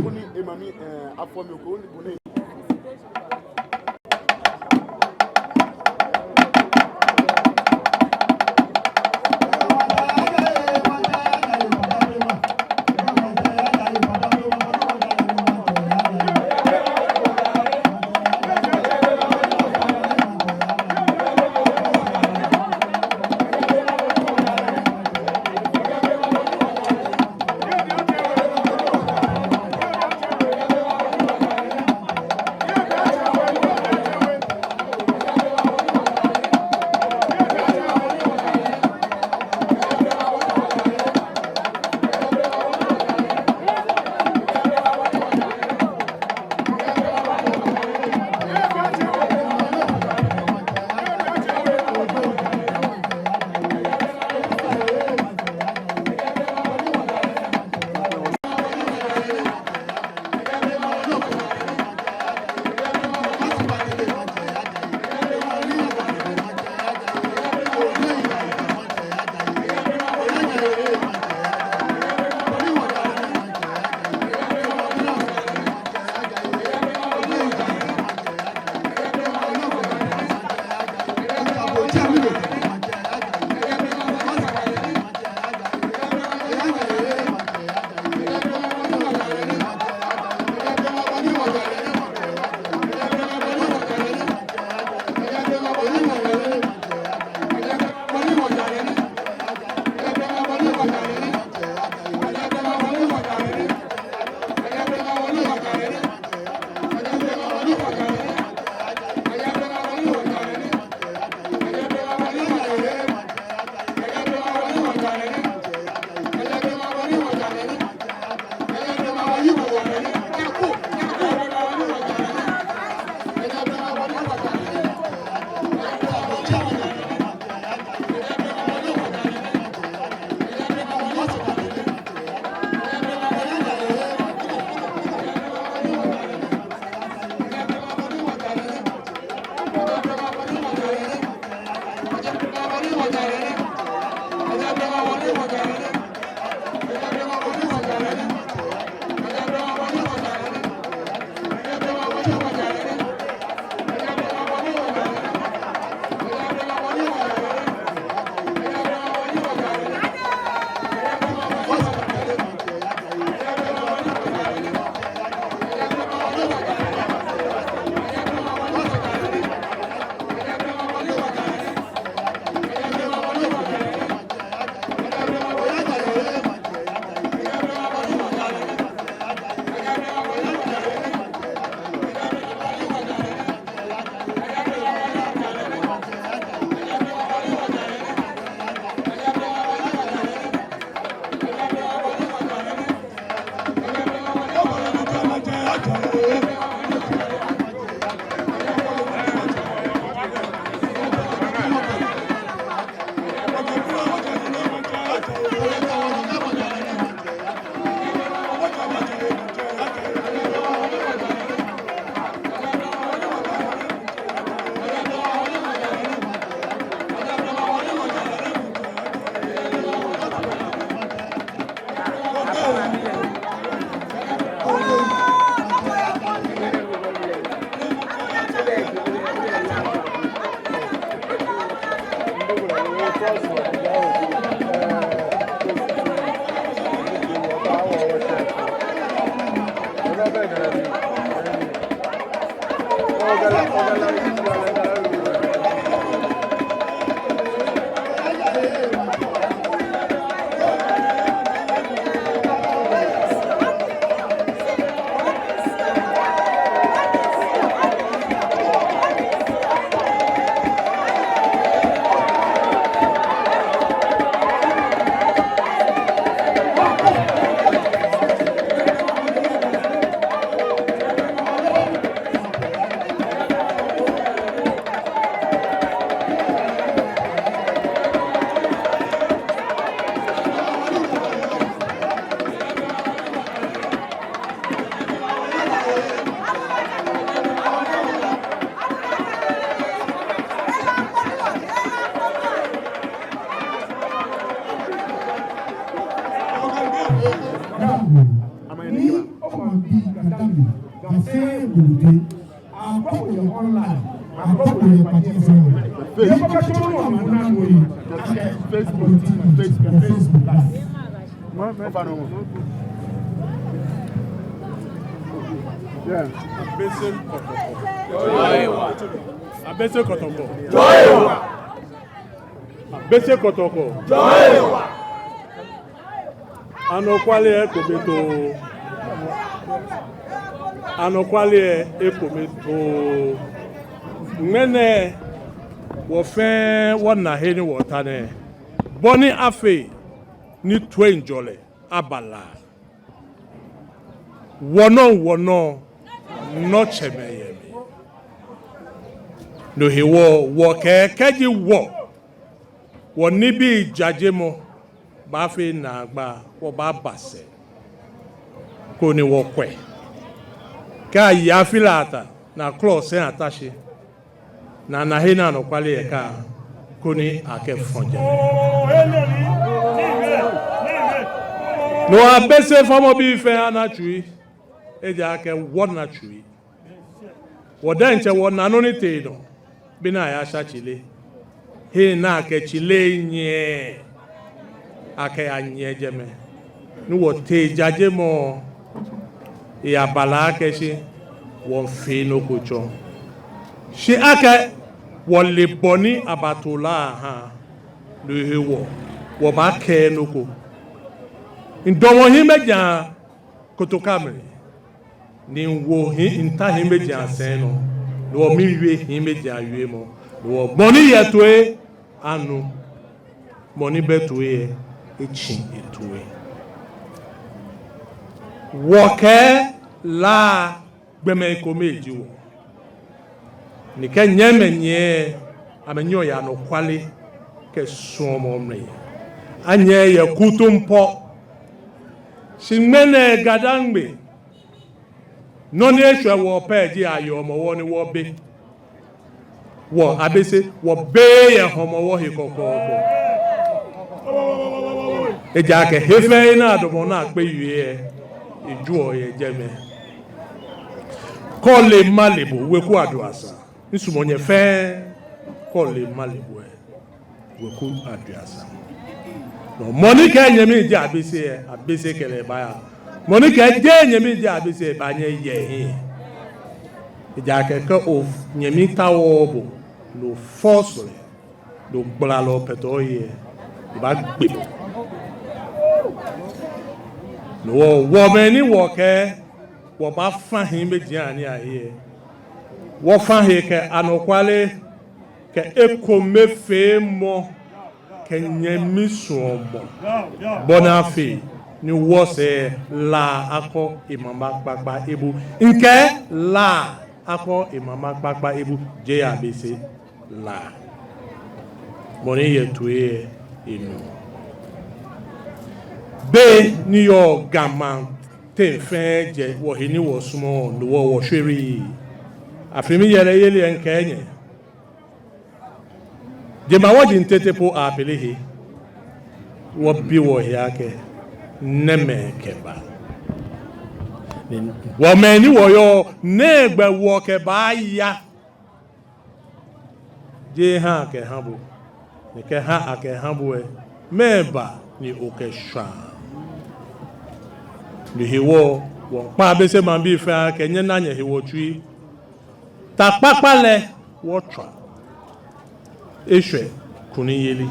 Afi Gulubi, akpɔ ko yɛ online, akpɔ ko yɛ kpati fɛɛ. Yɛ kpati fɛɛ, Facebook, Facebook Live. Abese Kɔtɔkɔ. Abese Kɔtɔkɔ. Abese Kɔtɔkɔ. Anɔkwale lɛ ekomefeemɔ. Anɔkwale lɛ ekomefeemɔ. Ŋmɛnɛ wɔ fɛɛ wɔna he ni wɔta nɛɛ. Bɔ ni afee ni toiŋjɔlɛ aba La. Wɔnɔ, wɔnɔ, nɔtsɛmɛi yɛ mli. No hewɔ wɔkɛɛ kɛji wɔ, wɔnibii jajemɔ baafee naagba, wɔbaaba sɛɛ koni wɔkwɛ. Kɛ ayi afi La ata, ni akɔlɔ sɛi ata shi, ni ana he ni anɔkwale lɛ ka, koni akɛfɔ jɛmɛ. No Abese fɔmɔbii fɛɛ ana tsui, ejaakɛ wɔna tsui. Wɔ diɛŋtsɛ wɔna nɔ ni tee nɔ, be ni ayasha tsile. He ni akɛ tsile nyiɛ, akɛyanyiɛ jɛmɛ. Ni wɔtee jajemɔ lɛ, eyaba La akɛ shi wɔmiifee nɔ ko tsɔ. Shi akɛ wɔle bɔ ni abato La ahã, no hewɔ wɔbaakɛɛ nɔ ko. Midamɔ hiimeji akotoka mli, ni miwo hii, mita hiimeji asɛi nɔ, ni miwie hiimeji awiemɔ, ni mɔ ni yɔɔ toi lɛ anu, mɔ ni bɛ toi lɛ etsi etoi. Wɔkɛɛ La gbɔmɛi komɛi ji wɔ. Ni kɛ nyɛmimɛi nyiɛ, amɛnyiɛɔ yɛ anɔkwale kɛ suɔmɔ mli. Anyɛɛɛ yɛ kutumpɔɔ. Shi ŋmɛnɛ Ga-Dangme, nɔ ni eshwɛ wɔ pɛ ji ayɔɔ Hɔmɔwɔ ni wɔbe. Wɔ Abese, wɔbeee yɛ Hɔmɔwɔ he kɔkɔɔkɔ. Ejaakɛ he fɛɛ he ni adamɔ ni akpe yue lɛ, ejuɔ yɛ jɛmɛ. Kɔle male bo, weku aduasa. Misumɔɔ nyɛ fɛɛ, kɔle male bo lɛ, weku aduasa. No mɔ ni kɛɛ enyɛmi ji Abese lɛ, Abese kɛ lɛ baaya. Mɔ ni kɛɛ jeee enyɛmi ji Abese lɛ, ebaanyɛ eye ehiɛ. Ejaakɛ kɛ onyɛmi taooo bo, ni ofɔɔse lɛ, ni ogbala lɛ opɛtɛ oye lɛ, ebaagbe bo. No hewɔ, wɔ mɛi ni wɔkɛɛ wɔbaafã hiimeji anii ahe lɛ, wɔfã he kɛ anɔkwale, kɛ ekomefeemɔ, kɛ nyɛmi suɔmɔ, bɔ ni afee ni wɔsɛɛ La akɔ emama kpakpa ebu. Mikɛɛ La akɔ emama kpakpa ebu, jeee Abese La. Mɔ ni yɔɔ toi lɛ enu. Be ni yɔɔ Ga maŋ teŋ fɛɛ jɛ wɔhe ni wɔsumɔɔ, no hewɔ wɔshwereee. Afi mli yɛlɛyeli lɛ mikɛɛ nyɛ, jemawɔji tete po apele he, wɔbi wɔhe akɛ nɛmɛi kɛba. Ni wɔ mɛi ni wɔyɔɔ, nɛgbɛ wɔkɛbaaya? Jeee ha akɛha bo. Ni kɛ ha akɛha bo lɛ, mɛɛba ni okɛshwaa? No hewɔ, wɔmiikpa Abese maŋbii fɛɛ akɛ nyɛna nyɛhe wɔ tsui. Ta kpakpa lɛ wɔtswa. Eshwɛ kunimyeli.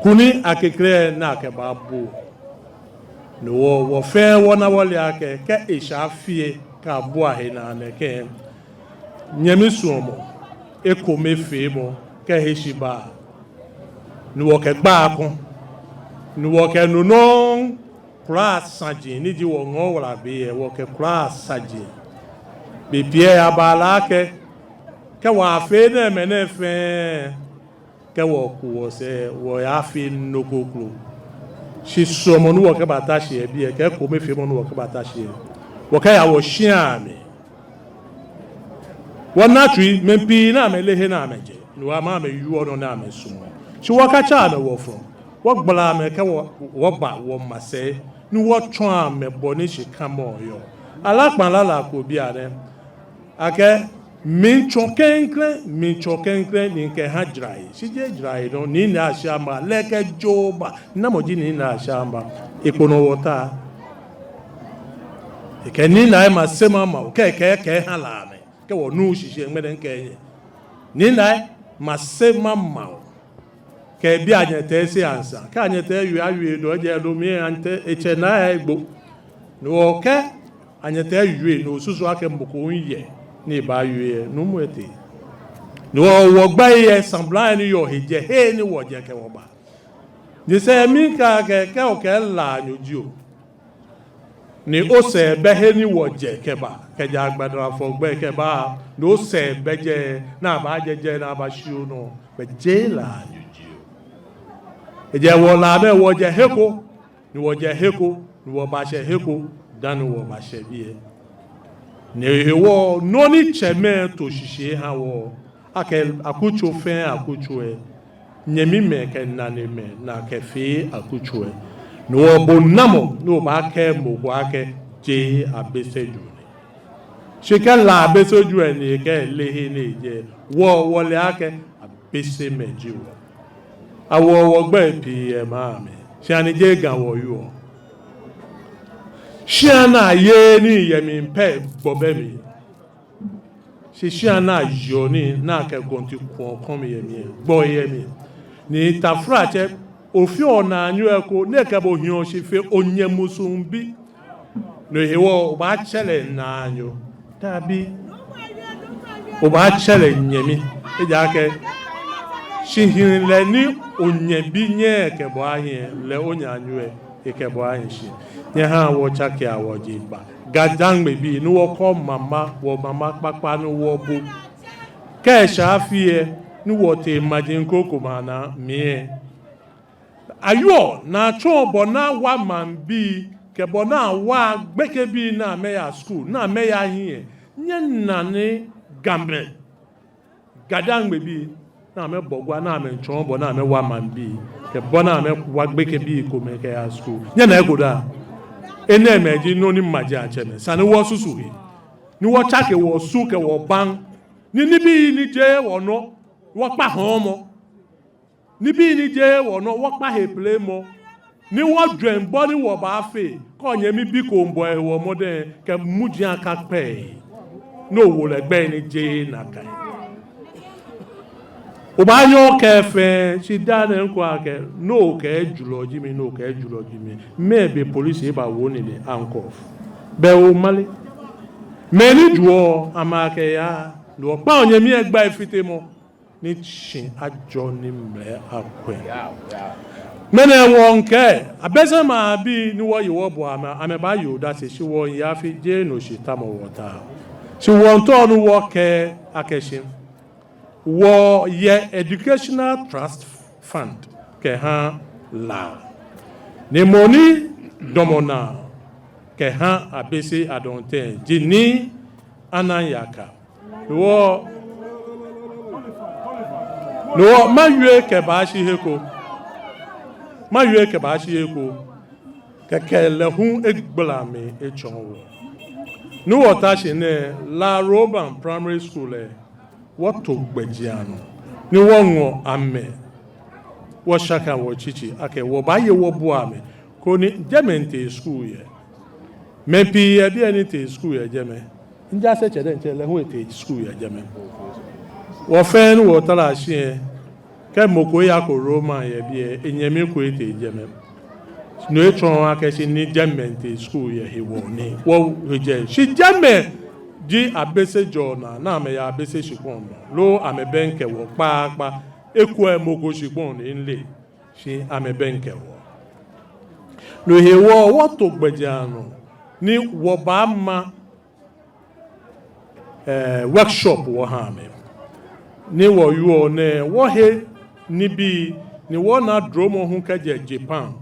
Kunim akekre ni akɛbaabu. No hewɔ, wɔ fɛɛ wɔna wɔle akɛ, kɛ esha fie kɛ abua he naa nɛkɛ, nyɛmi suɔmɔ, ekomefeemɔ, kɛ heshibaa, ni wɔkɛ gbaa kɔŋ, ni wɔkɛ no nɔŋŋ kula saji, ni ji wɔŋɔɔ wala be lɛ, wɔkɛ kula saji. Bei pii lɛ abaa La akɛ, kɛ wɔyafee nɛmɛnɛ fɛɛ, kɛ wɔku wɔsɛɛ, wɔyafee nɔ kroko. Shi suɔmɔ ni wɔkɛbata shi yɛ biɛ, kɛ ekomefeemɔ ni wɔkɛbata shi lɛ, wɔkɛya wɔshiai amli. Wɔna tsui, mɛi pii ni amɛleee he ni amɛjɛ, ni wɔha amɛyeɔ nɔ ni amɛsumɔɔ. Shi wɔkatsa amɛ wɔfɔ̃, wɔgbala amɛ kɛ wɔ, wɔba wɔmasɛi, ni wɔtsɔɔ amɛ bɔ ni shikamɔ yɔɔ. Alakpa lala ko bianɛ. Akɛ, miitsɔ klɛŋklɛŋ, miitsɔ klɛŋklɛŋ ni mikɛha jarayelɔi. Shi jeee jarayelɔ, Nii Naa Ashiama, lɛ ekɛ joo ba, namɔ ji Nii Naa Ashiama, ekpo nɔ wɔta. Ekɛɛ Nii Naa Ashiama, se mama o, kɛ, kɛ, kɛha La mɛi. Kɛ wɔnu shishi ŋmɛnɛ kɛ nyɛ. Nii Naa Ashiama, se mama o. Kɛ bi anyɛ tɛ se ansa. Kɛ anyɛ tɛ yue ayue dɔ jɛ lo mi anyɛ tɛ etsɛ na egbo. Ni wɔkɛ anyɛ tɛ yue ni osusu akɛ mɔ ko yɛ ni baayue yɛ nuumo etee. Ni wɔ wɔgbɛi yɛ sambla ni yɔɔ he jɛ he ni wɔjɛ kɛ wɔba. Nyɛsɛɛ mikɛɛ akɛ kɛ okɛ La nyo jio. Ni osɛɛ bɛ he ni wɔjɛ kɛba, kɛjɛ Agbadra fɔ gbɛ kɛba, ni osɛɛ bɛ jɛi, ni abaajɛ jɛi, ni abashi onɔ, bɛ jeee La nyo jio. Ejaakɛ wɔ La mɛi wɔjɛ he ko, ni wɔjɛ he ko, ni wɔbashɛ he ko, dani wɔbashɛ biɛ. Ni hewɔ nɔ ni tsɛmɛi to shishi eha wɔ, akɛ akutso fɛɛ akutso lɛ, nyɛmimɛi kɛ nanemɛi ni akɛfee akutso lɛ. Ni wɔbo namɔ ni obaakɛɛ mɔ ko akɛ jeee Abese juu ni. Shi kɛ La Abese juu lɛ ni ekɛɛ leee he ni ejɛ, wɔ wɔle akɛ Abesemɛi ji wɔ. Awoɔ wɔgbɛi pii yɛ maŋ mli. Shi ani jeee Ga wɔyɔɔ? Shia ni ayeee nii yɛ mli pɛ gbɔ bɛ mli. Shi shia ni ayeɔ nii ni akɛ gɔnti kuɔ kɔmi yɛ mli, gbɔ yɛ mli. Ni taflatsɛ, ofeɔ naanyo ko, ni ekɛ bo hiɔ shi fe onyɛ musuŋ bi. No hewɔ obaatsɛ lɛ naanyo? Dabi. Obaatsɛ lɛ nyɛmi. Ejaakɛ shihilɛ ni onyɛ bi nyɛɛɛ ekɛ bo ahi lɛ, onaanyo lɛ ekɛ bo ahi shi. Nyɛhaa wɔtsakea wɔjeŋba. GaDangme bii ni wɔkɔ mama, wɔ mama kpakpa ni wɔbu. Kɛ eshɛ afi lɛ ni wɔtee maji krokomɛi anaa mli lɛ, ayɔɔ ni atsɔɔ bɔ ni awa maŋbii kɛ bɔ ni awa gbekɛbii ni amɛyaa skul ni amɛyaa hiɛ. Nyɛna ni Gamɛi, GaDangme bii, ni amɛbɔ gwa ni amɛtsɔɔ bɔ ni amɛwa maŋbii kɛ bɔ ni amɛwa gbekɛbii komɛi kɛya skul. Nyɛna eko daa? Enɛɛmɛi ji nɔ ni maji atsɛ mɛi. Esa ni wɔsusu he, ni wɔtsake wɔsu kɛ wɔbaŋ, ni nibii ni jeee wɔnɔ, wɔkpa hɔɔmɔ. Nibii ni jeee wɔnɔ, wɔkpa heplemɔ. Ni wɔjwɛŋ bɔ ni wɔbaafee. Kɛ onyɛmi bi ko miibɔ ehe mɔdɛŋ, kɛ muji akakpɛ ehe. Ni owo lɛ gbɛi ni jeee nakai. Obaanyɛ okɛɛ fɛɛ, shi daa nɛɛ ŋkɛɔ akɛ, ni okɛɛ julɔ ji mi, ni okɛɛ julɔ ji mi. Mɛɛ be polisi ebawo nine handcuff? Bɛ omale. Mɛi ni juɔ, amɛkɛyaa, ni okpa onyɛmi lɛ gbɛi fitemɔ. Ni shi ajɔ ni mlɛ akwɛ. Ŋmɛnɛ wɔŋkɛɛ, Abese maŋbii ni wɔye wɔbua amɛ, amɛbaaye odase shi wɔŋya afi jeee no shitamɔ wɔta. Shi wɔŋtao ni wɔkɛɛ akɛ shi wɔyɛ Educational Trust Fund kɛha La. Ni mɔ ni damɔ naa kɛha Abese Adɔntɛŋ ji Nii Anang Yaka. Ni wɔ, ni wɔ, mawie kɛbashi he ko. Mawie kɛbashi he ko. Kɛkɛ lɛ hu egbala mli etsɔɔ wɔ. Ni wɔta shi nɛɛ, La Roban Primary School lɛ, wɔto gbɛjianɔ. Ni wɔŋɔ amɛ. Wɔshaka wɔtsitsi akɛ wɔbaaye wɔbua amɛ. Koni jɛmɛ mitee skul yɛ. Mɛi pii yɛ biɛ ni tee skul yɛ jɛmɛ. Mijaase tsɛ diɛŋtsɛ lɛ hu etee skul yɛ jɛmɛ. Wɔ fɛɛ ni wɔtara shi lɛ, kɛ mɔ ko yako Roman yɛ biɛ, enyɛmi ko etee jɛmɛ. No etsɔɔ akɛ shi ni jɛmɛ mitee skul yɛ hewɔ ni wɔhe jɛ. Shi jɛmɛ ji Abese jɔɔ naa, ni amɛyɛ Abese shikpɔŋ nɔ. Loo amɛbɛŋkɛ wɔ kpaakpa, ekolɛ mɔ ko shikpɔŋ ni mileee. Shi amɛbɛŋkɛ wɔ. No hewɔ wɔto gbɛjianɔ ni wɔbaama, eh, workshop wɔha amɛ. Ni wɔyɔɔ nɛɛ wɔhe nibii ni wɔna dromɔ hu kɛjɛ Japan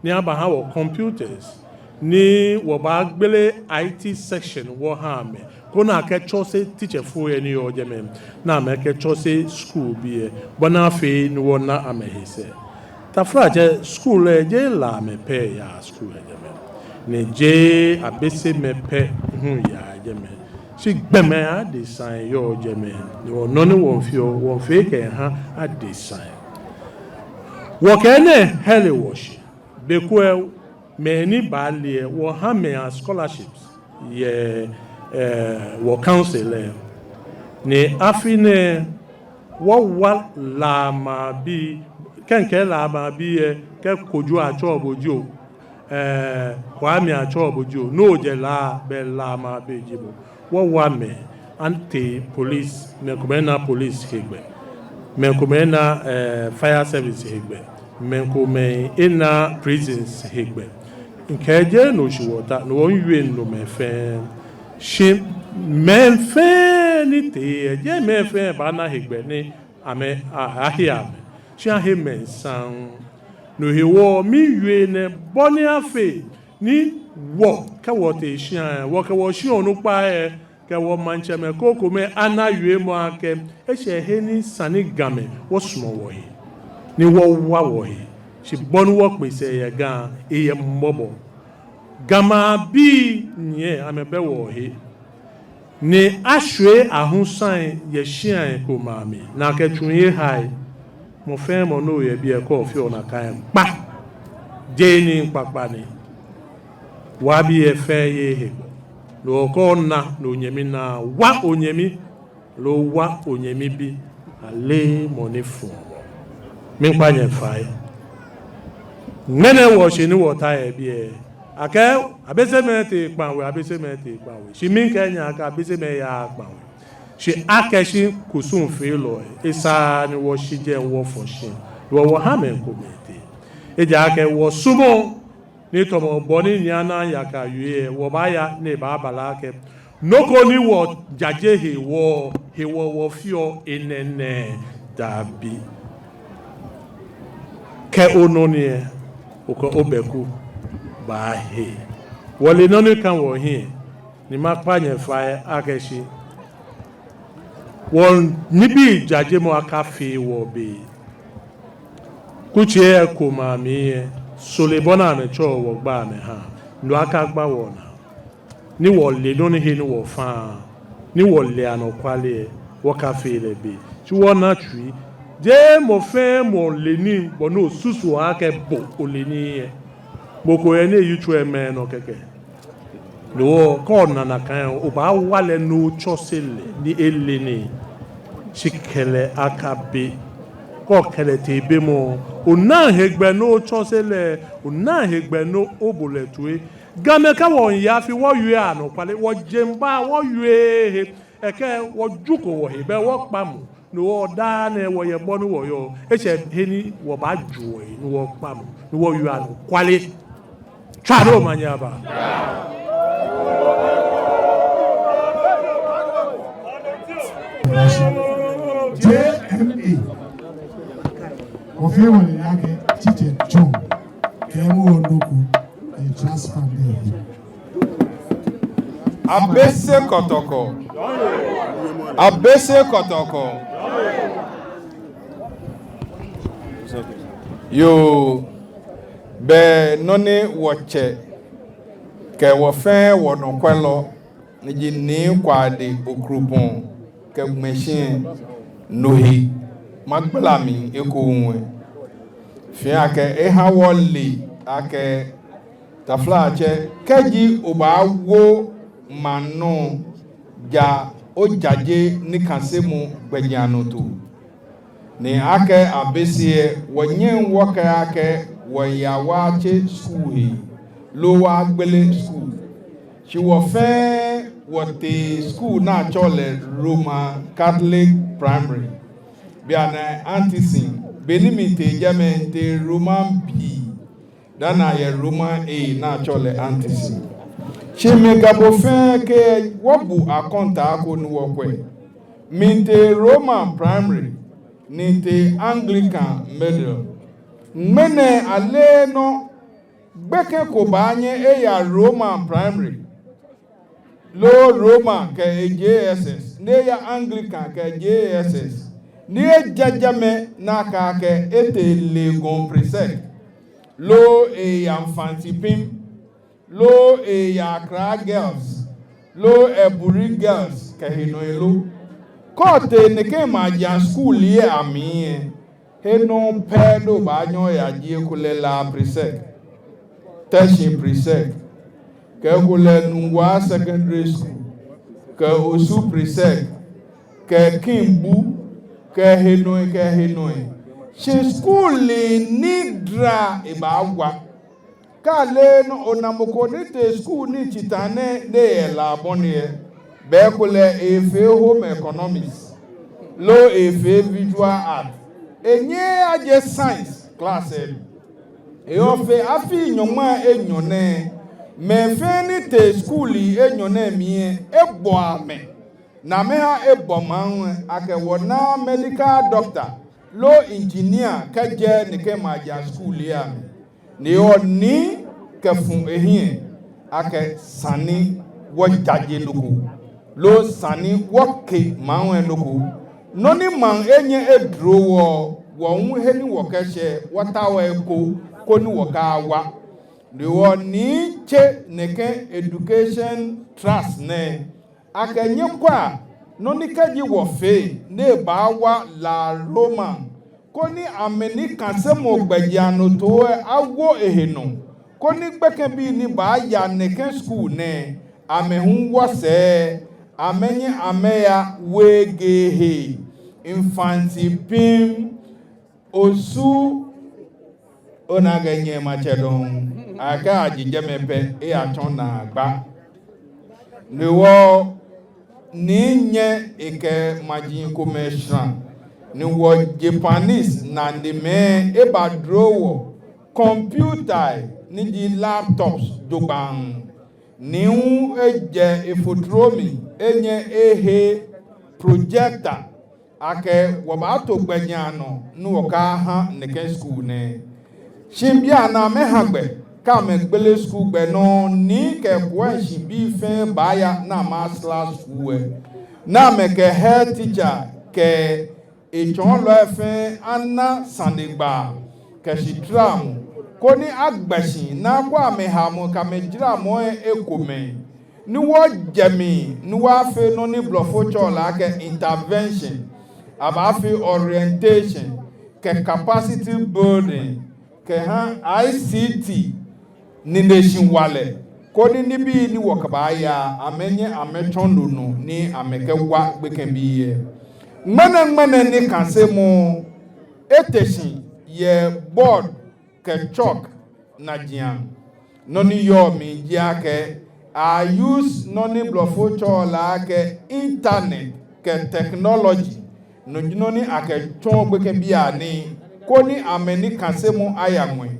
ni abaha wɔ computers. Ni wɔbaagbele I T section wɔha amɛ. Koni akɛtsɔse teacherfoi lɛ ni yɔɔ jɛmɛ, ni amɛkɛtsɔse school bii lɛ, bɔ ni afee ni wɔna amɛhe sɛɛ. Taflatsɛ, school lɛ jeee Lamɛi pɛ yaa school yɛ jɛmɛ. Ni jeee Abesemɛi pɛ hu yaa jɛmɛ, shi gbɔmɛi adesai yɔɔ jɛmɛ. Ni wɔ nɔ ni wɔmiifee, wɔmiifee kɛha adesai. Wɔkɛ enɛ hɛle wɔshi. Be ko lɛ, mɛi ni baale lɛ, wɔha amɛ scholarships yɛ, eh, wɔ council lɛ. Ni afi nɛɛ wɔwa La maŋbii, kɛ mikɛɛ La maŋbii lɛ, kɛ Kojo atsɛɔ bo jio, eh, Kwame atsɛɔ bo jio, no ojɛ La, belɛ La maŋ be ji bo. Wɔwa amɛ, atee police, mɛi komɛi ena police hegbɛ, mɛi komɛi ena, eh, fire service hegbɛ, mɛi komɛi ena prisons hegbɛ. Mikɛɛ jeee no shi wɔta, no hewɔ miwieee nomɛi fɛɛ. Shi mɛi fɛɛ ni tee lɛ, jeee mɛi fɛɛ baana hegbɛ ni amɛ, a, ahe amɛ. Shi ahe mɛi saŋŋ. No hewɔ miwie nɛɛ bɔ ni afee ni wɔ, kɛ wɔtee shia lɛ, wɔkɛ wɔshia onukpai lɛ, kɛ wɔmaŋtsɛmɛi krokomɛi ana wiemɔ akɛ, eshɛ he ni esa ni Gamɛi wɔsumɔ wɔhe, ni wɔwa wɔhe. Shi bɔ ni wɔkpe sɛɛ yɛ Ga, eyɛ mɔbɔ. Ga maŋbii nyiɛ, amɛbɛ wɔhe. Ni ashwie ahusai yɛ shiai komɛi amli, ni akɛ tsu yɛ hai. Mɔ fɛɛ mɔ ni yɔɔ biɛ kɛ ofeɔ nakai lɛ, kpa. Jeee nii kpakpa ni. Wɔbii lɛ fɛɛ yeee hegbɔ. Loo kɛ ona ni onyɛmi na, wa onyɛmi, loo wa onyɛmi bi, ale mɔ ni fuɔ wɔ. Miikpa nyɛ fai. Ŋmɛnɛ wɔshi ni wɔta yɛ biɛ, akɛɛ Abesemɛi tee Kpaŋ We, Abesemɛi tee Kpaŋ We. Shi mikɛɛ nyɛ akɛ Abesemɛi yaaa Kpaŋ We. Shi akɛshi kusumfeelɔi lɛ, esaaa ni wɔshi jɛi wɔfɔ shi. Wɔ, wɔha mɛi komɛi tee. Ejaakɛ wɔsumɔɔɔ ni tamɔ bɔ ni Nii Anaa Yaka wie lɛ, wɔbaaya ni ebaabala akɛ nɔ ko ni wɔjaje hewɔ, hewɔ wɔfeɔ enɛ nɛɛ, dabi. Kɛ onɔ nii lɛ, okɛ obɛku baahe. Wɔle nɔ ni ka wɔhiɛ, ni makpa nyɛ fai akɛshi wɔnibii jajemɔ akafee wɔbe. Kutsei lɛ komɛi amli lɛ, sɔlemɔ ni amɛtsɛɔ wɔ gbɛi amɛhaa, no akagba wɔnaa. Ni wɔle nɔ ni he ni wɔfaa, ni wɔle anɔkwale lɛ, wɔkafee lɛ be. Shi wɔna tsui, jeee mɔ fɛɛ mɔ le nii bɔ ni osusuɔ akɛ bo ole nii lɛ. Mɔ ko yɛ ni eyitso lɛ mɛɛ nɔ kɛkɛ. No hewɔ kɛ ona nakai lɛ, obaawa lɛ ni otsɔse lɛ ni ele nii. Shi kɛ lɛ akabe. Kɛ okɛ lɛ tee bemɔ, ona hegbɛ ni otsɔse lɛ, ona hegbɛ ni obo lɛ toi. Gamɛi, kɛ wɔmiiya afi wɔwieee anɔkwale, wɔjeŋba wɔwieee he, ekɛ wɔjuko wɔhe, bɛ wɔkpa mu. No hewɔ daa nɛɛ wɔyɛ bɔ ni wɔyɔɔ, eshɛ he ni wɔbaaju wɔhe ni wɔkpa mu ni wɔwie anɔkwale. Tswa omanye aba. J M A. Wɔfɛɛ wɔle akɛ Tsitsi John kɛ mɔ nɔ ko, e transfer lɛ. Abese Kɔtɔkɔ. Abese Kɔtɔkɔ. Yoo, bɛ nɔ ni wɔtsɛ kɛ wɔfɛɛ wɔnɔkwɛlɔ, ni ji Nii Kwade Okrupɔŋ kɛŋmɛ shi lɛ, no he magbala mli ekoŋŋ. Fɛɛ akɛ eha wɔle akɛ taflatsɛ, kɛji obaawo maŋ nɔ, ja ojaje nikasemɔ gbɛjianɔtoo. Ni akɛ Abese lɛ, wɔnyɛŋ wɔkɛɛ akɛ wɔya wɔyatse skul he, loo wɔyagbele skul. Shi wɔfɛɛ wɔtee skul ni atsɛɔ lɛ Roman Catholic Primary. Bianɛ Antisin, be ni mitee jɛmɛ, mitee Roman B, dani ayɛ Roman A ni atsɛɔ lɛ Antisin. Shi mi kɛ bo fɛɛ kɛ wɔbu akɔntaa ko ni wɔkwɛ. Mitee Roman Primary, ni mitee Anglican Middle. Ŋmɛnɛ ale nɔ, gbekɛ ko baanyɛ eya Roman Primary, loo Roman kɛ e J S S, ni eya Anglican kɛ J S S, ni eja jɛmɛ ni akɛɛ akɛ etee Legon Presec, loo eya Mfantsipim, loo eya Accra Girls, loo Aburi Girls kɛ henɔi lo. Kɛ otee nɛkɛ maji askulii amli lɛ, he nɔ pɛ ni obaanyɛ oya ji ekolɛ La Presec, Teshie Presec, kɛ ekolɛ Nungua Secondary School, kɛ Osu Presec, kɛ Kimbu, kɛ henɔi, kɛ henɔi. Shi skulii ni dara ebaawa. Kɛ ale nɔ ona mɔ ko ni tee skul ni tsita nɛɛ ni eyɛ La bɔ ni eyɛ, belɛ ekolɛ efee home economics, loo efee visual art. Enyɛɛɛ eje science class lɛ. Eyɔɔ fe afii nyɔŋmai enyɔ nɛɛ, mɛi fɛɛ ni tee skulii enyɔ nɛɛ mli lɛ, ebɔ amɛ. Ni amɛha ebɔ maŋ lɛ akɛ wɔna medical doctor loo engineer kɛjɛ nɛkɛ maji askulii amli. Ni hewɔ Nii kɛfu ehiɛ akɛ esa ni wɔjaje nɔ ko, loo esa ni wɔke maŋ lɛ nɔ ko. Nɔ ni maŋ lɛ nyɛ edro wɔ, wɔ hu he ni wɔkɛshɛ, wɔtaoɔ eko, koni wɔkawa. Ni hewɔ Nii tse nɛkɛ education trust nɛɛ akɛ nyɛkwɛa nɔ ni kɛji wɔfee ni ebaawa La Roman, koni amɛ ni kasemɔ gbɛjianɔtoo lɛ awo ehe nɔ, koni gbekɛbii ni baaya nɛkɛ skul nɛɛ, amɛ hu wɔsɛɛ amɛnyɛ amɛya Wegehe, Mfantsipim, Osu, ona akɛ nyɛmatsɛ dɔŋŋ, akɛ aji jɛmɛ pɛ eyatsɔ naagba. Ni hewɔ Nii nyɛ ekɛ maji komɛi shra, ni wɔ Japanese nanemɛi ebadro wɔ computer ni ji laptops jogbaŋŋ. Nii hu ejɛ efotro mli enyɛ ehe projector akɛ wɔbaato gbɛjianɔ ni wɔkaha nɛkɛ skul nɛɛ. Shi bianɛ amɛha gbɛ, kɛ amɛgbele skul gbɛ nɔ, Nii kɛ Koenshi bii fɛɛ baaya ni amɛyasra skul lɛ, ni amɛkɛ head teacher kɛ etsɔɔlɔi fɛɛ ana sanegbaa kɛ shitramɔ, koni agbɛ shi ni akwɛ amɛhaomɔ kɛ amɛjaramɔ lɛ ekomɛi. Ni wɔjɛ mli ni wɔyafee nɔ ni blɔfo tsɛɔ lɛ akɛ intervention, abaafee orientation, kɛ capacity building, kɛha I C T nineshi walɛ, koni nibii ni wɔkɛbaaya amɛnyɛ amɛtsɔ no nɔ ni amɛkɛwa gbekɛbii lɛ. Ŋmɛnɛŋmɛnɛ nikasemɔ ete shi yɛ board kɛ chalk najiaŋ. Nɔ ni yɔɔ mli ji akɛ a-use nɔ ni blɔfo tsɛɔ lɛ akɛ internet kɛ technology. No ji nɔ ni akɛtsɔɔ gbekɛbii anii, koni amɛnikasemɔ aya ŋwɛi.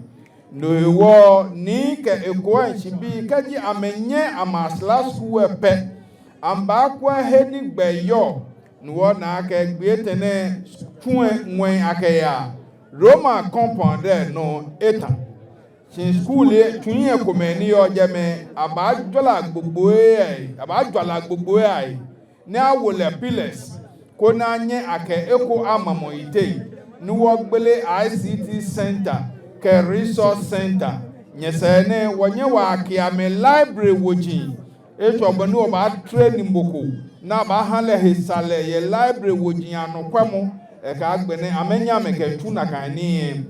No hewɔ Nii kɛ eKoenshi bii, kɛji amɛnyɛ amɛyasra skul lɛ pɛ, amɛbaakwɛ he ni gbɛ yɔɔ, ni wɔna akɛ gbii etɛ nɛɛ tsu lɛ ŋwɛi akɛya Roman compound lɛ nɔ eta. Shi skul lɛ, tsui lɛ ekomɛi ni yɔɔ jɛmɛ, abaajwara gbogbo lɛ ahe, abaajwara gbogbo lɛ ahe, ni awo lɛ pillars, koni anyɛ akɛ eko amamɔ yiteŋ, ni wɔgbele I C T center kɛ resource center. Nyɛsɛɛ nɛɛ wɔnyɛ wɔyake amɛ library woji, etsɔɔ bɔ ni wɔbaatrain mɔ ko ni abaaha lɛ hesaalɛ yɛ library woji anɔkwɛmɔ, kɛ agbɛnɛ amɛnyɛ amɛkɛtsu nakai nii lɛ.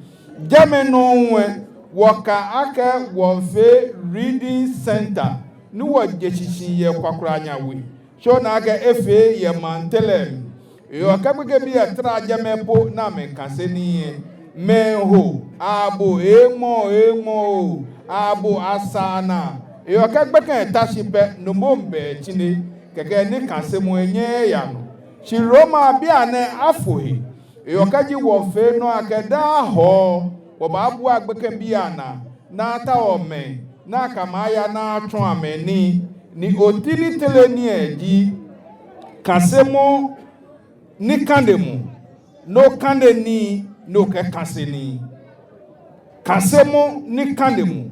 Jɛmɛ nɔŋŋ lɛ, wɔka akɛ wɔfee reading center ni wɔje shishi yɛ Kwakwranya We. Shi ona akɛ efee yɛ maŋ teŋ lɛ mli. Eyɔɔ akɛ gbekɛbii lɛ tara jɛmɛ po ni amɛkase nii lɛ. Mɛi ho, abo, eŋmɔ, eŋmɔ oo, abo, asaana. Eyɔɔ akɛ gbekɛ lɛ ta shi pɛ, no moŋ bɛ tsine, kɛkɛ nikasemɔ lɛ nyɛɛɛ eya nɔ. Shi Roma bianɛ afo he. Eyɔɔ akɛ kɛji wɔfee nɔ akɛ daa Hɔɔ, wɔbaabua gbekɛbii anaa, ni ataoɔ mɛi ni akɛ amɛ aya ni atsɔɔ amɛ nii, ni oti ni tere nii lɛ ji kasemɔ nikanemɔ, ni okane nii, ni okɛkase nii. Kasemɔ nikanemɔ,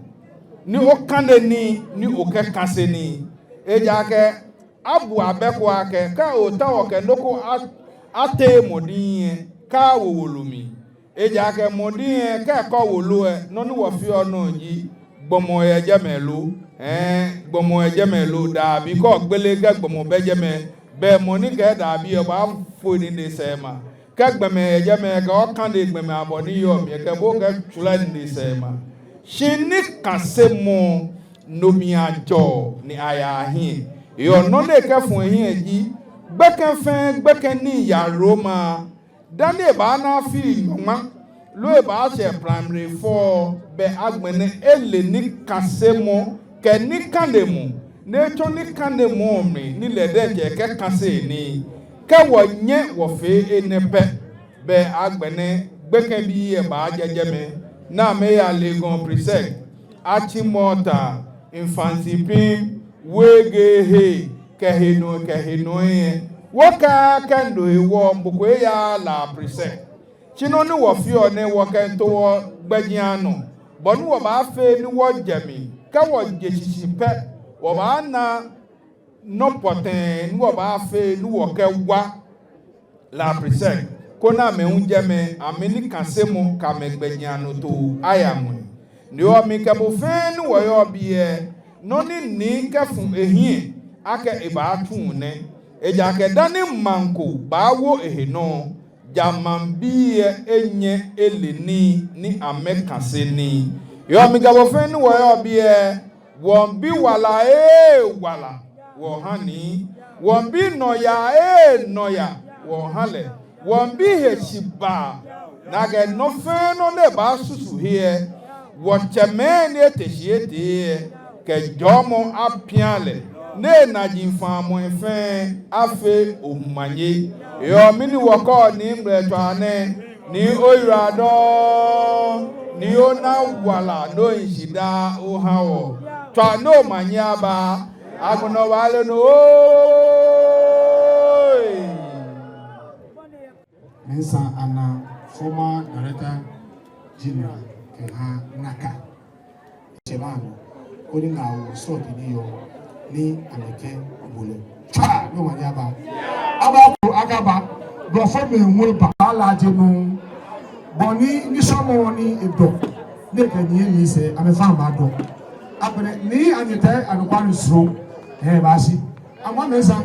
ni okane nii, ni okɛkase nii. Ejaakɛ abu abɛ ko akɛ, kɛ otaoɔ kɛ nɔ ko a-, atee mɔ diŋ lɛ, kaawo wolo mli. Ejaakɛ mɔ diŋ lɛ, kɛ ekɔ wolo lɛ, nɔ ni wɔfeɔ nɔ ji, gbɔmɔ yɛ jɛmɛ lo? Ɛɛ, gbɔmɔ yɛ jɛmɛ lo? Daabi. Kɛ ogbele kɛ gbɔmɔ bɛ jɛmɛ, bɛ mɔ ni kɛɛ daabi lɛ, obaafo enine sɛɛ ema. Kɛ gbɔmɛi yɛ jɛmɛ, kɛ okane gbɔmɛi abɔ ni yɔɔ mli lɛ, kɛ bo kɛtsulɔ enine sɛɛ ema. Shi nikasemɔ, no mli ajɔɔ ni ayaa hiɛ. Eyɔɔ nɔ ni ekɛfu ehiɛ ji, gbekɛ fɛɛ gbekɛ ni yaa Roma, dani ebaana afii nyɔŋma loo ebaashɛ primary four, bɛ agbɛnɛ ele nikasemɔ kɛ nikanemɔ, ni etsɔ nikanemɔ mli ni lɛ diɛŋtsɛ ekɛkase nii. Kɛ wɔnyɛ wɔfee enɛ pɛ, bɛ agbɛnɛ gbekɛbii lɛ baajɛ jɛmɛ, ni amɛyaa Legon Presec, Achimota, Mfantsipim, Wegehe, kɛ he nɔ kɛ he nɔ lɛ. Wɔkɛɛ akɛ no hewɔ mɔ ko eyaaa La Presec. Shi nɔ ni wɔfeɔ nɛ, wɔkɛmiito wɔgbɛjianɔ bɔ ni wɔbaafee ni wɔjɛ mli. Kɛ wɔje shishi pɛ, wɔbaana nɔ pɔtɛɛ ni wɔbaafee ni wɔkɛwa La Presec, koni amɛ hu jɛmɛ, amɛnikasemɔ kɛ amɛgbɛjianɔtoo aya ŋwɛi. No hewɔ mi kɛ bo fɛɛ ni wɔyɔɔ biɛ, nɔ ni Nii kɛfu ehiɛ akɛ ebaatsu nɛ. Ejaakɛ dani maŋ ko baawo ehe nɔ, ja maŋbii lɛ enyɛ ele nii ni amɛkase nii. Yoo, mi kɛ bo fɛɛ ni wɔyɔɔ biɛ, wɔmiibi wala ee wala wɔha Nii. Wɔmiibi nɔyaa ee nɔyaa wɔha lɛ. Wɔmiibi heshibaa. Nakai nɔ fɛɛ nɔ ni ebaasusu he lɛ, wɔtsɛmɛi ni ete shi etee lɛ, kɛ jɔɔmɔ apia lɛ, ni enajiaŋ faamɔi fɛɛ afee omanye. Yoo, mɛni wɔkɛɔ Nii ŋmɛlɛtswaa nɛɛ? Nii oyiwaladɔŋŋ, Nii ona wala ni ohi shi daa oha wɔ. Tswa ni omanye aba, agbɛnɛ wɔbaale nɔ oo. Mensah Anah, former Director General kɛha NACA. Chairman, koni ŋaawoo srɔto ni yɔɔ ni amɛkɛ bulɛ. Tswa ni omanye aba. Aba ko akaba. Blɔfomɛi hu eba. Alaaje nɔ. Bɔ ni, nishɔmɔ ni edɔ, ni ekɛ Nii lɛ sɛɛ, amɛfɛɛ amɛdɔ. Agbɛnɛ Nii Anyetei Anokwa Nusro, ehe baashi. Amɛ Mensah.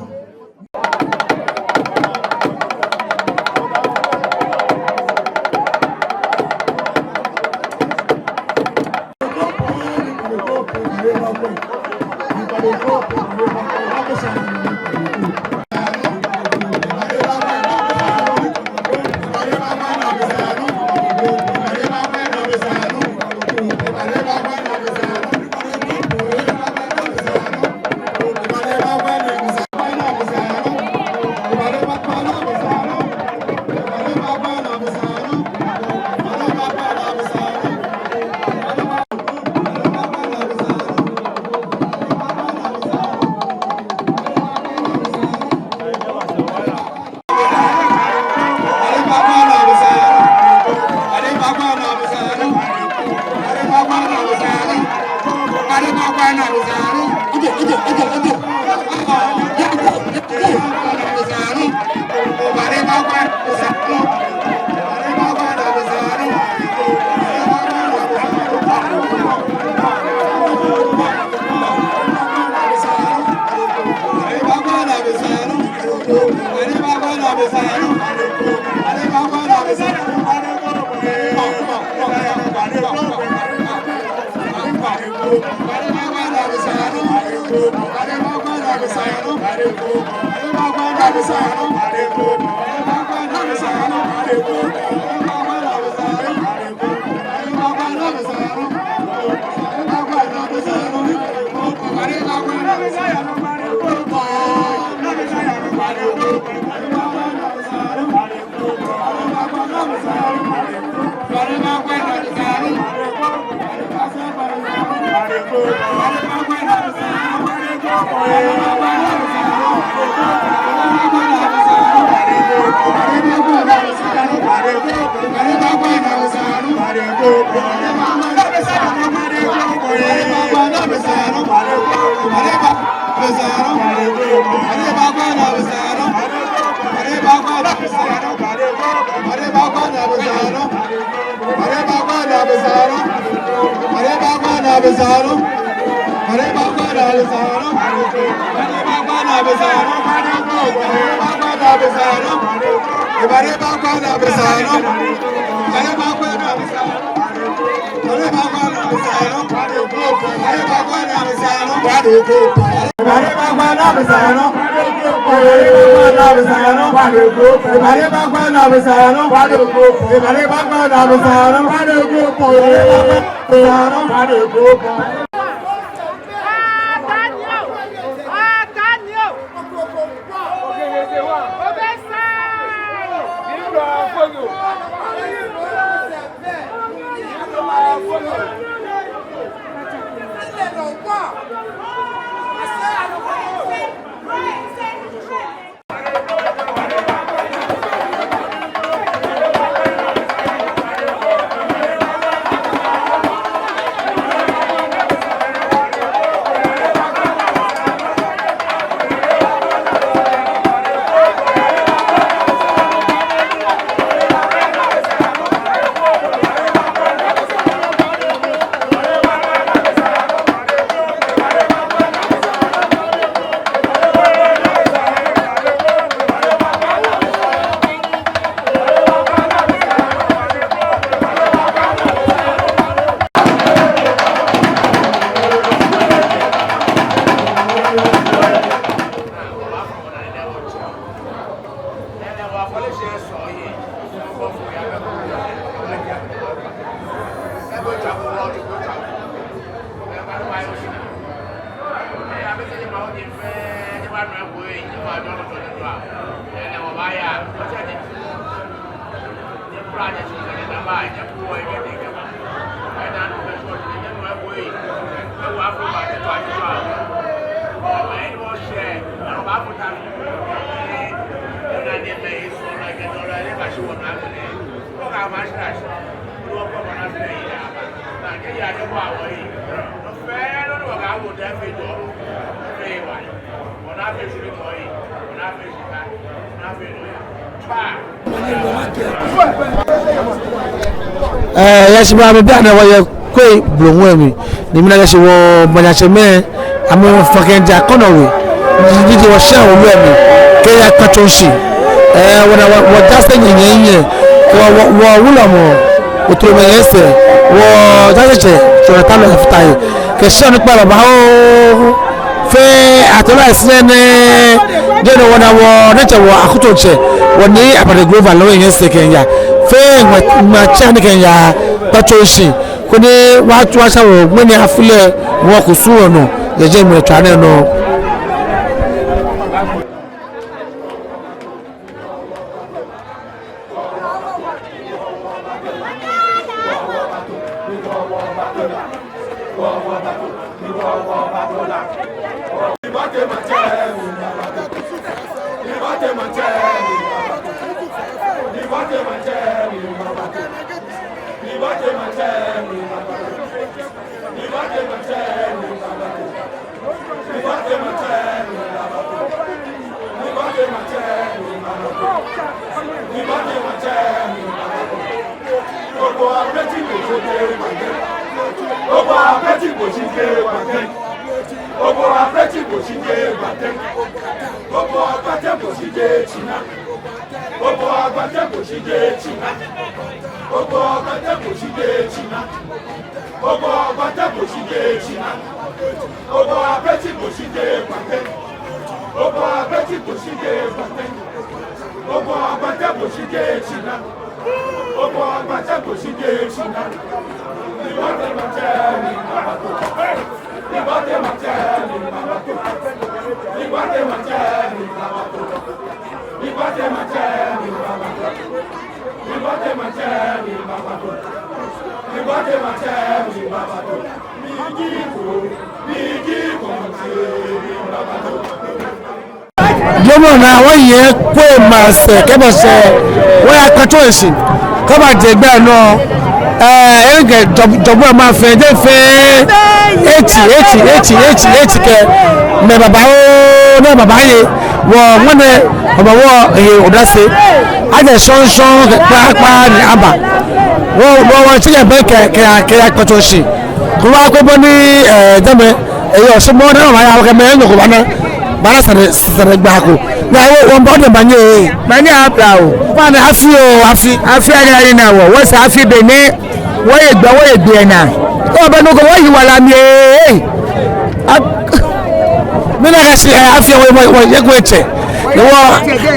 Ɛɛ, yɛ shi ba mli bianɛ wɔyɛ Koi Blohuŋ mli. Ni mina yɛ shi wɔ manyɛtsɛmɛi, amɛfɔ̃ kɛjɛ akɔnɔ we. Ni ji wɔshia wolo mli. Kɛya Kpatsoŋshi. Ɛɛ, wɔna wɔ, wɔ Jaasɛ nyɛnyɛ nyɛ. Wɔ, wɔ, wɔ wulɔmɔ. Otromɛ nyɛsɛɛ. Wɔ Jaasɛtsɛ, tsɔrɔ ta lɔ afita ye. Kɛ shia nukpa lɔ ba oo. Fɛɛ atɔla esine nɛ, jɛnɛ wɔna wɔ, nɛtsɛ wɔ akutsei, wɔ Nii Abate Glover lɛ nyɛsɛɛ kɛya. Fɛɛ ŋma, ŋmatsɛ ni kɛya, Kpatsoŋshi, koni wɔtsu wɔsha wɔ, ŋmɛnɛ afi lɛ, wɔ kusum lɛ nɔ, yɛ jɛmɛ tswa nɛ nɔ. Jɔɔmɔ naa wɔyɛ Koi maŋsɛɛ kɛba sɛɛ, wɔya Kpatsoŋshi kɛba jɛ gbɛ nɔ. Ɛɛ, eŋkɛ jɔbu, jɔbu ama fɛɛ, jɛ fɛɛ, eti, eti, eti, eti, eti kɛ mɛi babaoo, mɛi babaoo yɛ wɔ ŋmɛnɛ, babaoo yɛ odase. Ajɛ shɔŋŋ shɔŋŋ kɛ kpakpa ni aba. Wɔ, wɔ, wɔtsi kɛ bɛ kɛ, kɛ, kɛya Kpatsoŋshi. Kɛ wɔkɔ bɔ ni, ɛɛ, jɛmɛ Eyɔɔ, shi mɔ ni mayawɔ kɛ mɛi enyɔ ko baana, baana sane, sane gba ko. Ni awo, wɔmiiba odɛŋ manye. Manye Abla oo. Ofainɛ afi oo, afi. Afi aya ni na wɔ, wɔsɛɛ afi be nɛ, wɔye gbɛ, wɔye gbɛ naa. Wɔbɛ nɔ ko wɔyi wala mli ee. Mina akɛ shi, eh, afi wɔ, wɔ, wɔyeko etsɛ. Ni wɔ,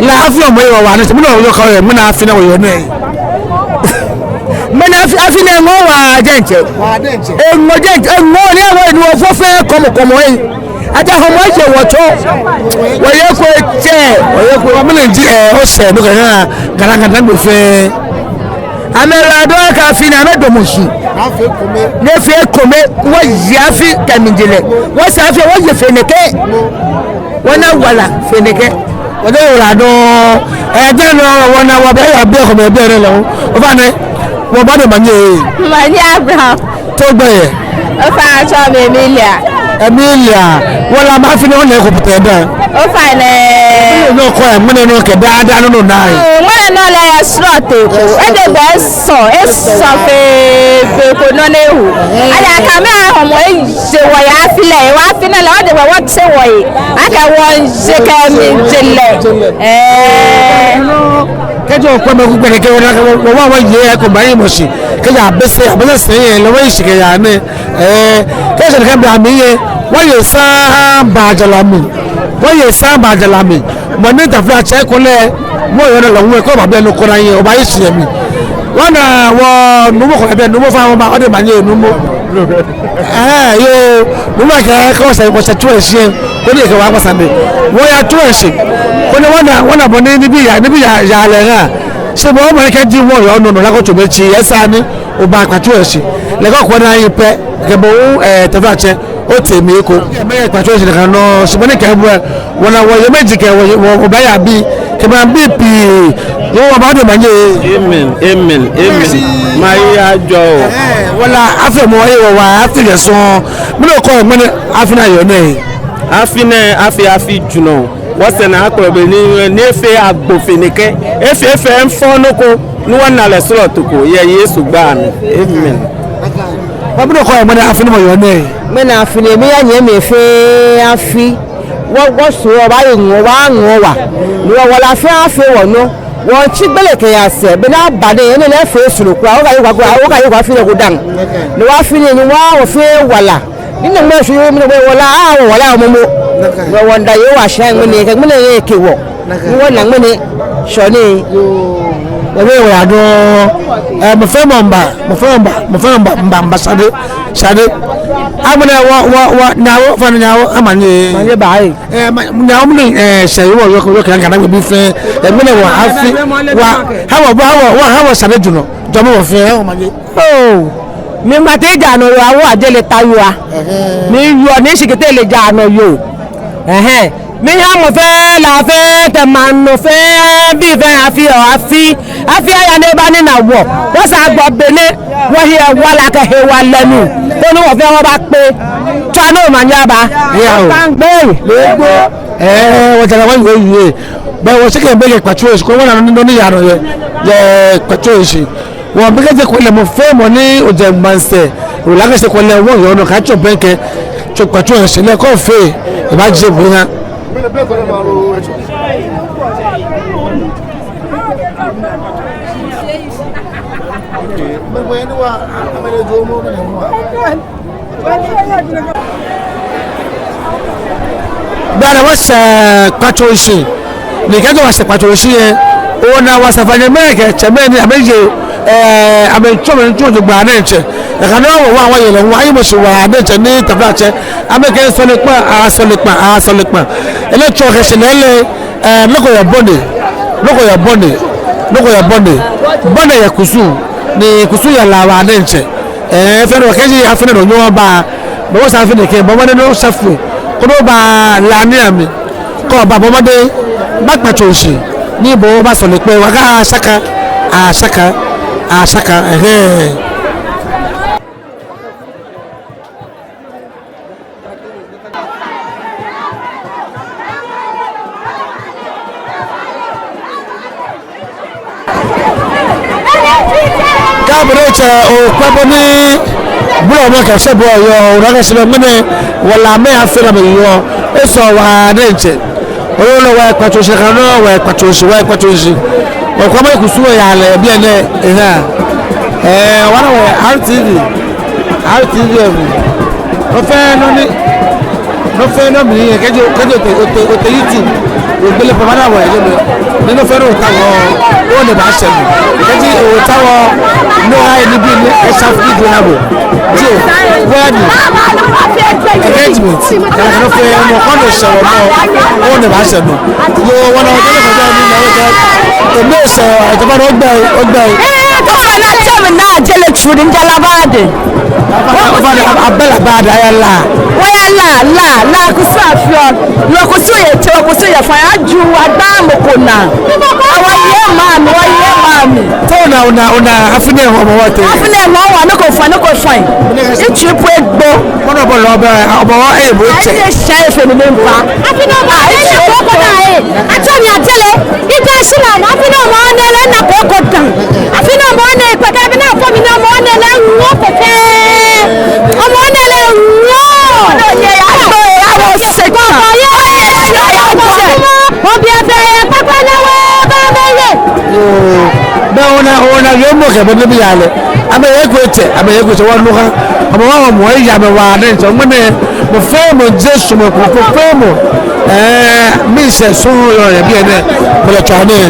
la afi wɔ mɔ yi wɔ wa nɛ, mina wɔyɔɔ kɛ wɔ, mina afi nɛɛ wɔyɔɔ nɛɛ. Mina afi, afi nɛɛ eŋɔɔ waa diɛŋtsɛ. Waa diɛŋtsɛ. Eŋɔɔ diɛŋtsɛ, eŋɔɔ ni ewo ni wɔfɔ fɛɛ kɔmɔ kɔmɔ yi. Atsɛ Hɔmɔwɔ etsɛ wɔtsɔ. Wɔyeko etsɛ. Wɔyeko. Wɔ mina ji, eh, osɛɛ nɔ kɛ Ga, Ga, Ga, Ga gbɛ fɛɛ. Amɛyiwaladɔŋŋ akɛ afi nɛɛ amɛdamɔ shi. Ni efee ekome, wɔye afi kɛ mlijɔlɛ. Wɔsɛɛ afi wɔye fe nɛkɛ. Wɔna wala fe nɛkɛ. Wɔna wala dɔŋŋ. Eh, jɛ nɔ wɔna wɔbɛ ya bɛ kome bɛ nɛ lɛ. Ofainɛ, wɔmiiba odɛŋ manye. Manye Abraham. Tɛ ogbɛi? Ofainɛ atsɛɔ mi Emilia. Emilia, wala mli afi nɛɛ ole eko pɛtɛpɛtɛ? Ofainɛ. Nɔ ko yɛ ŋmɛnɛ nɔ kɛ daa daa nɔ nɔ naa yɛ. Ŋmɛnɛ nɔ lɛ yɛ srɔto ko. Ede gbɛ esɔ, esɔ fe, fe ko nɔ ni ewu. Ejaakɛ amɛ Hɔmɔwɔ etsɛ wɔ yɛ afi lɛ, wɔ afi nɛɛ lɛ, wɔde gbɛ wɔtsɛ wɔhe. Akɛ wɔje kɛ mlijɔlɛ. Eh. Kɛji okwɛ mɛi komɛi kɛ wɔ naa kɛ wɔ, wɔ, wɔye eko baanyɛ amɔ shi. Kɛji abɛsɛ, abɛsɛ sɛɛ yɛ lɛ wɔyi shi kɛya nɛ. Eh, kɛji kɛ bɛ amɛ yɛ, wɔye saŋŋ baa jara mli. Wɔye saŋŋ baa jara mli. Mɔ ni taflatsɛ ko lɛ, mɔ yɔɔ nɔ lɛ, ŋwɛ ko ba bɛ nɔ ko naa yɛ, obaayi shi yɛ mli. Wɔna wɔ nuumo ko bɛ, nuumo fa wɔmiiba odɛŋ manye nuumo. Eh, yoo, nuumo kɛ, kɛ wɔsɛɛ, wɔsɛɛ tsu eshi, koni ekɛ wɔ akpa sane. Wɔyatsu eshi. Koni wɔna, wɔna bɔ ni, nibii yaa, nibii yaa, yaa lɛ ŋa. Shi bo mɔ ni kɛji wɔyɔɔ nɔ nɔ lɛ ko tsu be tsi, esa ni obaakpa tsu eshi. Lɛ ko kɔ naa yi pɛ, kɛ bo, eh, taflatsɛ, otee mli eko. Mɛi kpa tsu eshi nakai nɔŋŋ, shi bɔ ni kɛ bo, wɔna wɔyɛ mɛi ji kɛ wɔ, wɔ, wɔbaayabi, kɛ maŋbii pii, yoo wɔmiiba odɛŋ manye. Amen, amen, amen. Mayi ajɔ oo. Eh, wala afi mɔ yi wɔ wa, afi kɛ sɔŋŋ. Mina okɔ ŋmɛnɛ afi nɛɛ yɔɔ nɛ. Afi nɛɛ, afi, afi jurɔ. Wɔsɛɛ naa kplɔ be ni, ni efee agbo fe nɛkɛ. Efee, efee mifɔ nɔ ko, ni wɔna lɛ srɔto ko. Yɛ Yesu gbɛi amli. Amen. Ba mina okɔ ŋmɛnɛ afi nɛɛ mɔ yɔɔ nɛ. Ŋmɛnɛ afi nɛɛ, miiya nyɛmimɛi fɛɛ afi. Wɔ, wɔsɔɔ, wɔbaaye ŋɔɔ, wɔbaaŋɔɔ wa. Ni wɔ, wɔla fɛɛ afee wɔnɔ. Wɔtsi gbele kɛya sɛɛ, be ni aba nɛɛ, enɛ lɛ efee srɔto kwraa, wɔkɛye wɔ, wɔkɛye wɔ afi nɛɛ eko dã. Ni wɔ afi nɛɛ, ni wɔ, wɔfee wala. Ni nɛɛ ŋmɛnɛ shi, ni ŋmɛnɛ wɔla, aa, wɔla momo. Wɔ, wɔmiida Yehowa shi ŋmɛnɛ, kɛ ŋmɛnɛ eye ekɛ wɔ. Ni wɔna ŋmɛnɛ, shɔ nɛɛ. Wɔbɛ wala dɔŋŋ. Eh, mɔ fɛɛ mɔ miiba, mɔ fɛɛ mɔ miiba, mɔ fɛɛ mɔ miiba, miiba, miiba, shade, shade. Amɛnɛ wɔ, wɔ, wɔ, nyawo, ofainɛ nyawo, amanye. Manye baa ee. Eh, ma, nyawo mli, eh, sɛɛ yɛ wɔ, yɔɔ kɛ, yɔɔ kɛ, Ga Dangme bii fɛɛ. Eh, mɛni wɔ, afi, wɔ, ha wɔ, wɔ, ha wɔ, ha wɔ shade jurɔ. Jɔɔmɔ wɔ fɛɛ, ha wɔ manye. Oo, mi ŋma tɛ ja nɔ yoo, awo ajele ta yoo a. Ɛhɛɛ. Mi yoo ni shiki tɛ lɛ ja nɔ yoo. Ɛhɛɛ. Miiha mɔ fɛɛ la fɛɛ kɛ maŋ nɔ fɛɛ bii fɛɛ afi oo afi. Afi aya ni eba nina wɔ. Wɔsɛɛ agbo be nɛ. Wɔhiɛ wala kɛ hewalɛ mli. Koni wɔ fɛɛ wɔbakpe. Tswa ni omanye aba. Yaa oo. Kangbe. Legbo. Ɛɛ, wɔjara wɔyi wɔyi. Bɛ wɔsɛɛ kɛ be kɛ kpatsu eshi. Koni wɔna nɔ ni yaa nɔ yɛ. Yɛ kpatsu eshi. Wɔ bɛ kɛ je kwɛlɛ mɔ fɛɛ mɔ ni ojɛ maŋsɛɛ, ola kɛ shi kwɛlɛ wɔ yɔɔ nɔ kɛ tsɔ bɛŋkɛ, tsɔ kpatsu eshi lɛ kɔ fɛɛ, ebaaje bo naa. Bɛ ni wɔsɛɛ kpatsu eshi, ni kɛji wɔsɛɛ kpatsu eshi yɛ, ona wɔ sɛɛ fanyɛmɛi kɛ tsɛmɛi ni amɛye, ɛɛ, amɛtsɔɔ amɛtsɔɔ jogbaŋŋ diɛŋtsɛ. Nakai nɔŋŋ wɔ, wɔ, wɔyɛ lɛ, wɔyi mɔ shi waa diɛŋtsɛ ni taflatsɛ, amɛkɛ sɔlemɔ kpa, aa sɔlemɔ kpa, aa sɔlemɔ kpa. Ele tsɔ kɛ shi lɛ lɛ, ɛɛ, nɔ ko yɛ bɔ ni, nɔ ko yɛ bɔ ni, nɔ ko yɛ bɔ ni, bɔ ni yɛ kusum, ni kusum yɛ La waa diɛŋtsɛ. Ɛɛ, fɛɛ nɔ kɛji afi nɛɛ nɔ nyɔ ba, bɛ wɔsɛɛ afi nɛɛ kɛ, bɛ mɔ nɛɛ nɔ sɛɛ fɛɛ, koni oba La ni ami, kɔ ba bɔ mɔ diɛŋ, ba kpatsu eshi, ni bo ba sɔlemɔ kpa, wɔkɛ ashaka, ashaka, ashaka, ɛhɛɛ. Gabriel tsɛ, okwɛ bɔ ni Bro, mɔ kɛ sɛ bɔ yɔɔ, o na kɛ sɛ bɛ mɛnɛ, wala mɛ afɛ na mɛ yɔɔ, esɔ wa ne ntsɛ. O yɔɔ lɛ wa kpatɔ shi ka nɔ, wa kpatɔ shi, wa kpatɔ shi. O kɔmɛ kusum ya lɛ, biɛ nɛ, eha. Ɛɛ, wa na wa R T V, R T V ɛmu. Nɔ fɛɛ nɔ ni, nɔ fɛɛ nɔ mli yɛ, kɛji, kɛji otee, otee, otee YouTube, ogbele papa na wa yɛ jɛmɛ. Ni nɔ fɛɛ nɔ otaoɔ, onɛ baashɛ nɔ. Kɛji otaoɔ, nɔ ha yɛ nibii ni, esha fiti do na bo. Jio, wedding, engagement, kala kala fɛɛ mɔ, kɔnɔ shɛ wɔ mɔ, onɛ baashɛ nɔ. Yoo, wɔna wɔjɛ lɛ kɔjɛ ni na wɔjɛ. Eme shɛ, ɛtɛ ba ni ogbɛ, ogbɛ. Ee, kasa na tɛm na jɛlɛ tsu ni jala baade. Aba, aba, aba, abɛla baade, aya La. Wɔya La, La, La kusum afeɔ. Lɔ kusum yɛ tɛ, lɔ kusum yɛ fai, aju, agba mɔ ko naa. Wɔyɛ maŋ, wɔyɛ maŋ. Tɛ ona, ona, ona, afi nɛɛ Hɔmɔwɔ tɛ. Afi nɛɛ Hɔmɔwɔ, nɔ ko fai, nɔ ko fai. Itsu po egbo. Kɔnɔ bɔ lɔ bɛ, Hɔmɔwɔ eye bo tɛ. Ayi, eshɛ efe ni mɛi mpa. Afi nɛɛ Hɔmɔwɔ, eye bo ko naa, ee. Atsɔ mi ajɛlɛ. Iba shi la, afi nɛɛ Hɔmɔwɔ nɛɛ lɛ na ko ko tan. Afi nɛɛ Hɔmɔwɔ nɛɛ kpɛ kɛ bi na fɔ mi nɛɛ Hɔmɔwɔ nɛɛ lɛ ŋɔ kɛkɛ. Hɔmɔwɔ nɛɛ lɛ ŋɔ. Ɔɔ, yɛ ya, yɛ ya, yɛ ya, yɛ ya, yɛ ya, yɛ ya. Yoo, bɛ ona, ona yɛ mɔ kɛ bɛ ni bi ya lɛ. Amɛyɛ ko tɛ, amɛyɛ ko tɛ wa nu ha. Hɔmɔwɔ, Hɔmɔwɔ eya amɛ waa nɛɛ ntsɛ. Mɔ nɛɛ, mɔ fɛɛ mɔ jɛ sumɔ ko, ko fɛɛ mɔ. Ɛɛ, miishɛɛ sɔŋŋ yɔɔ yɛ biɛ nɛɛ, mɔ lɛ tswa nɛɛ.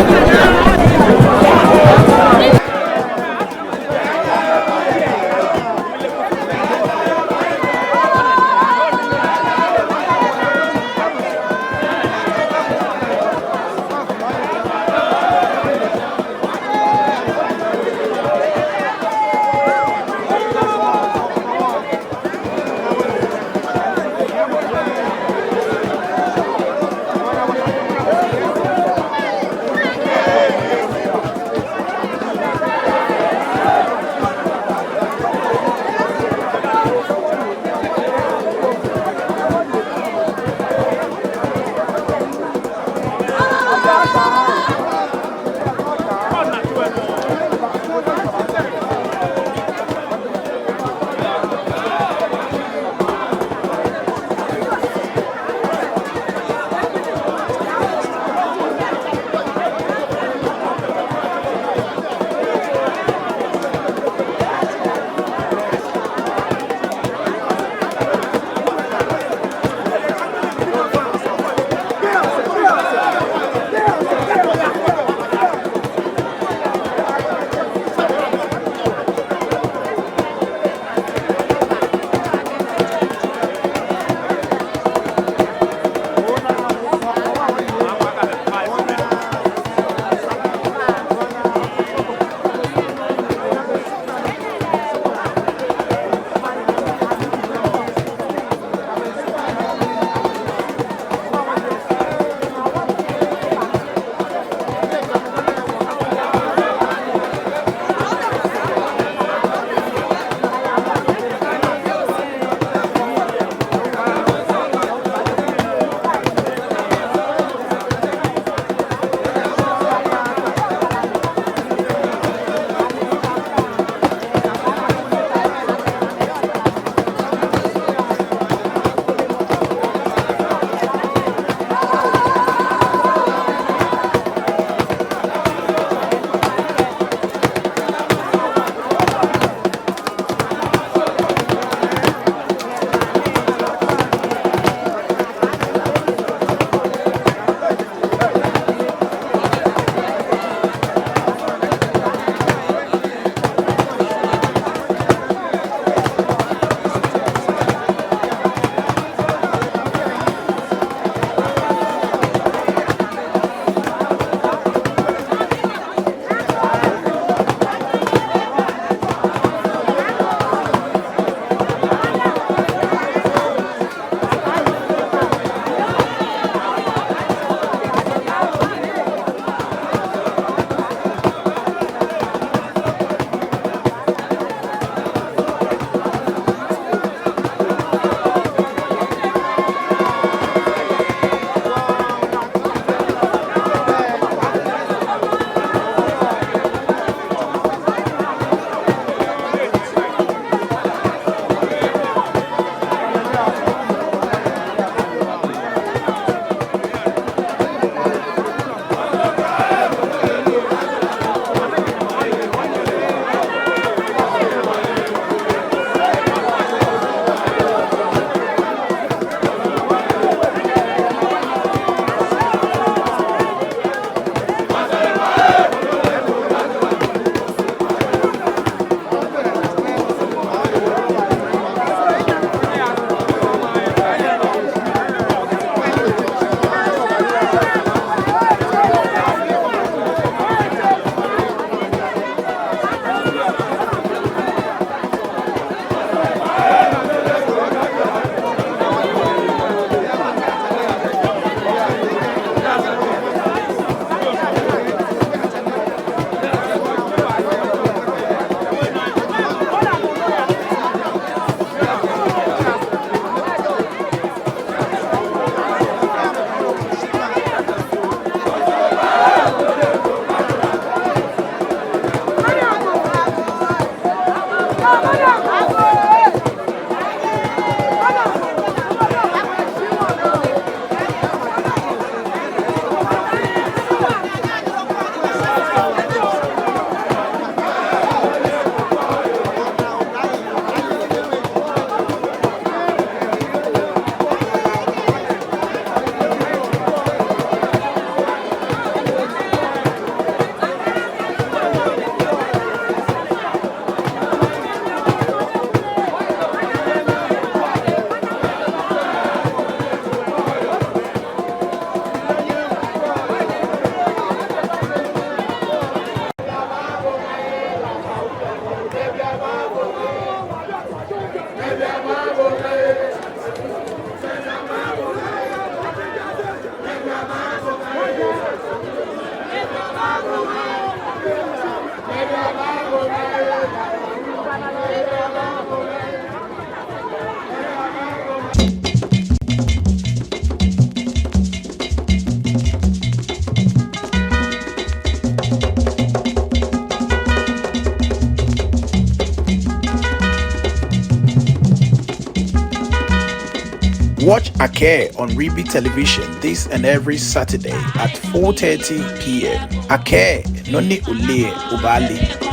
Watch Akɛɛ on Ribi Television this and every Saturday at four thirty p.m. Akɛɛ, nɔ ni oleee lɛ, obaale.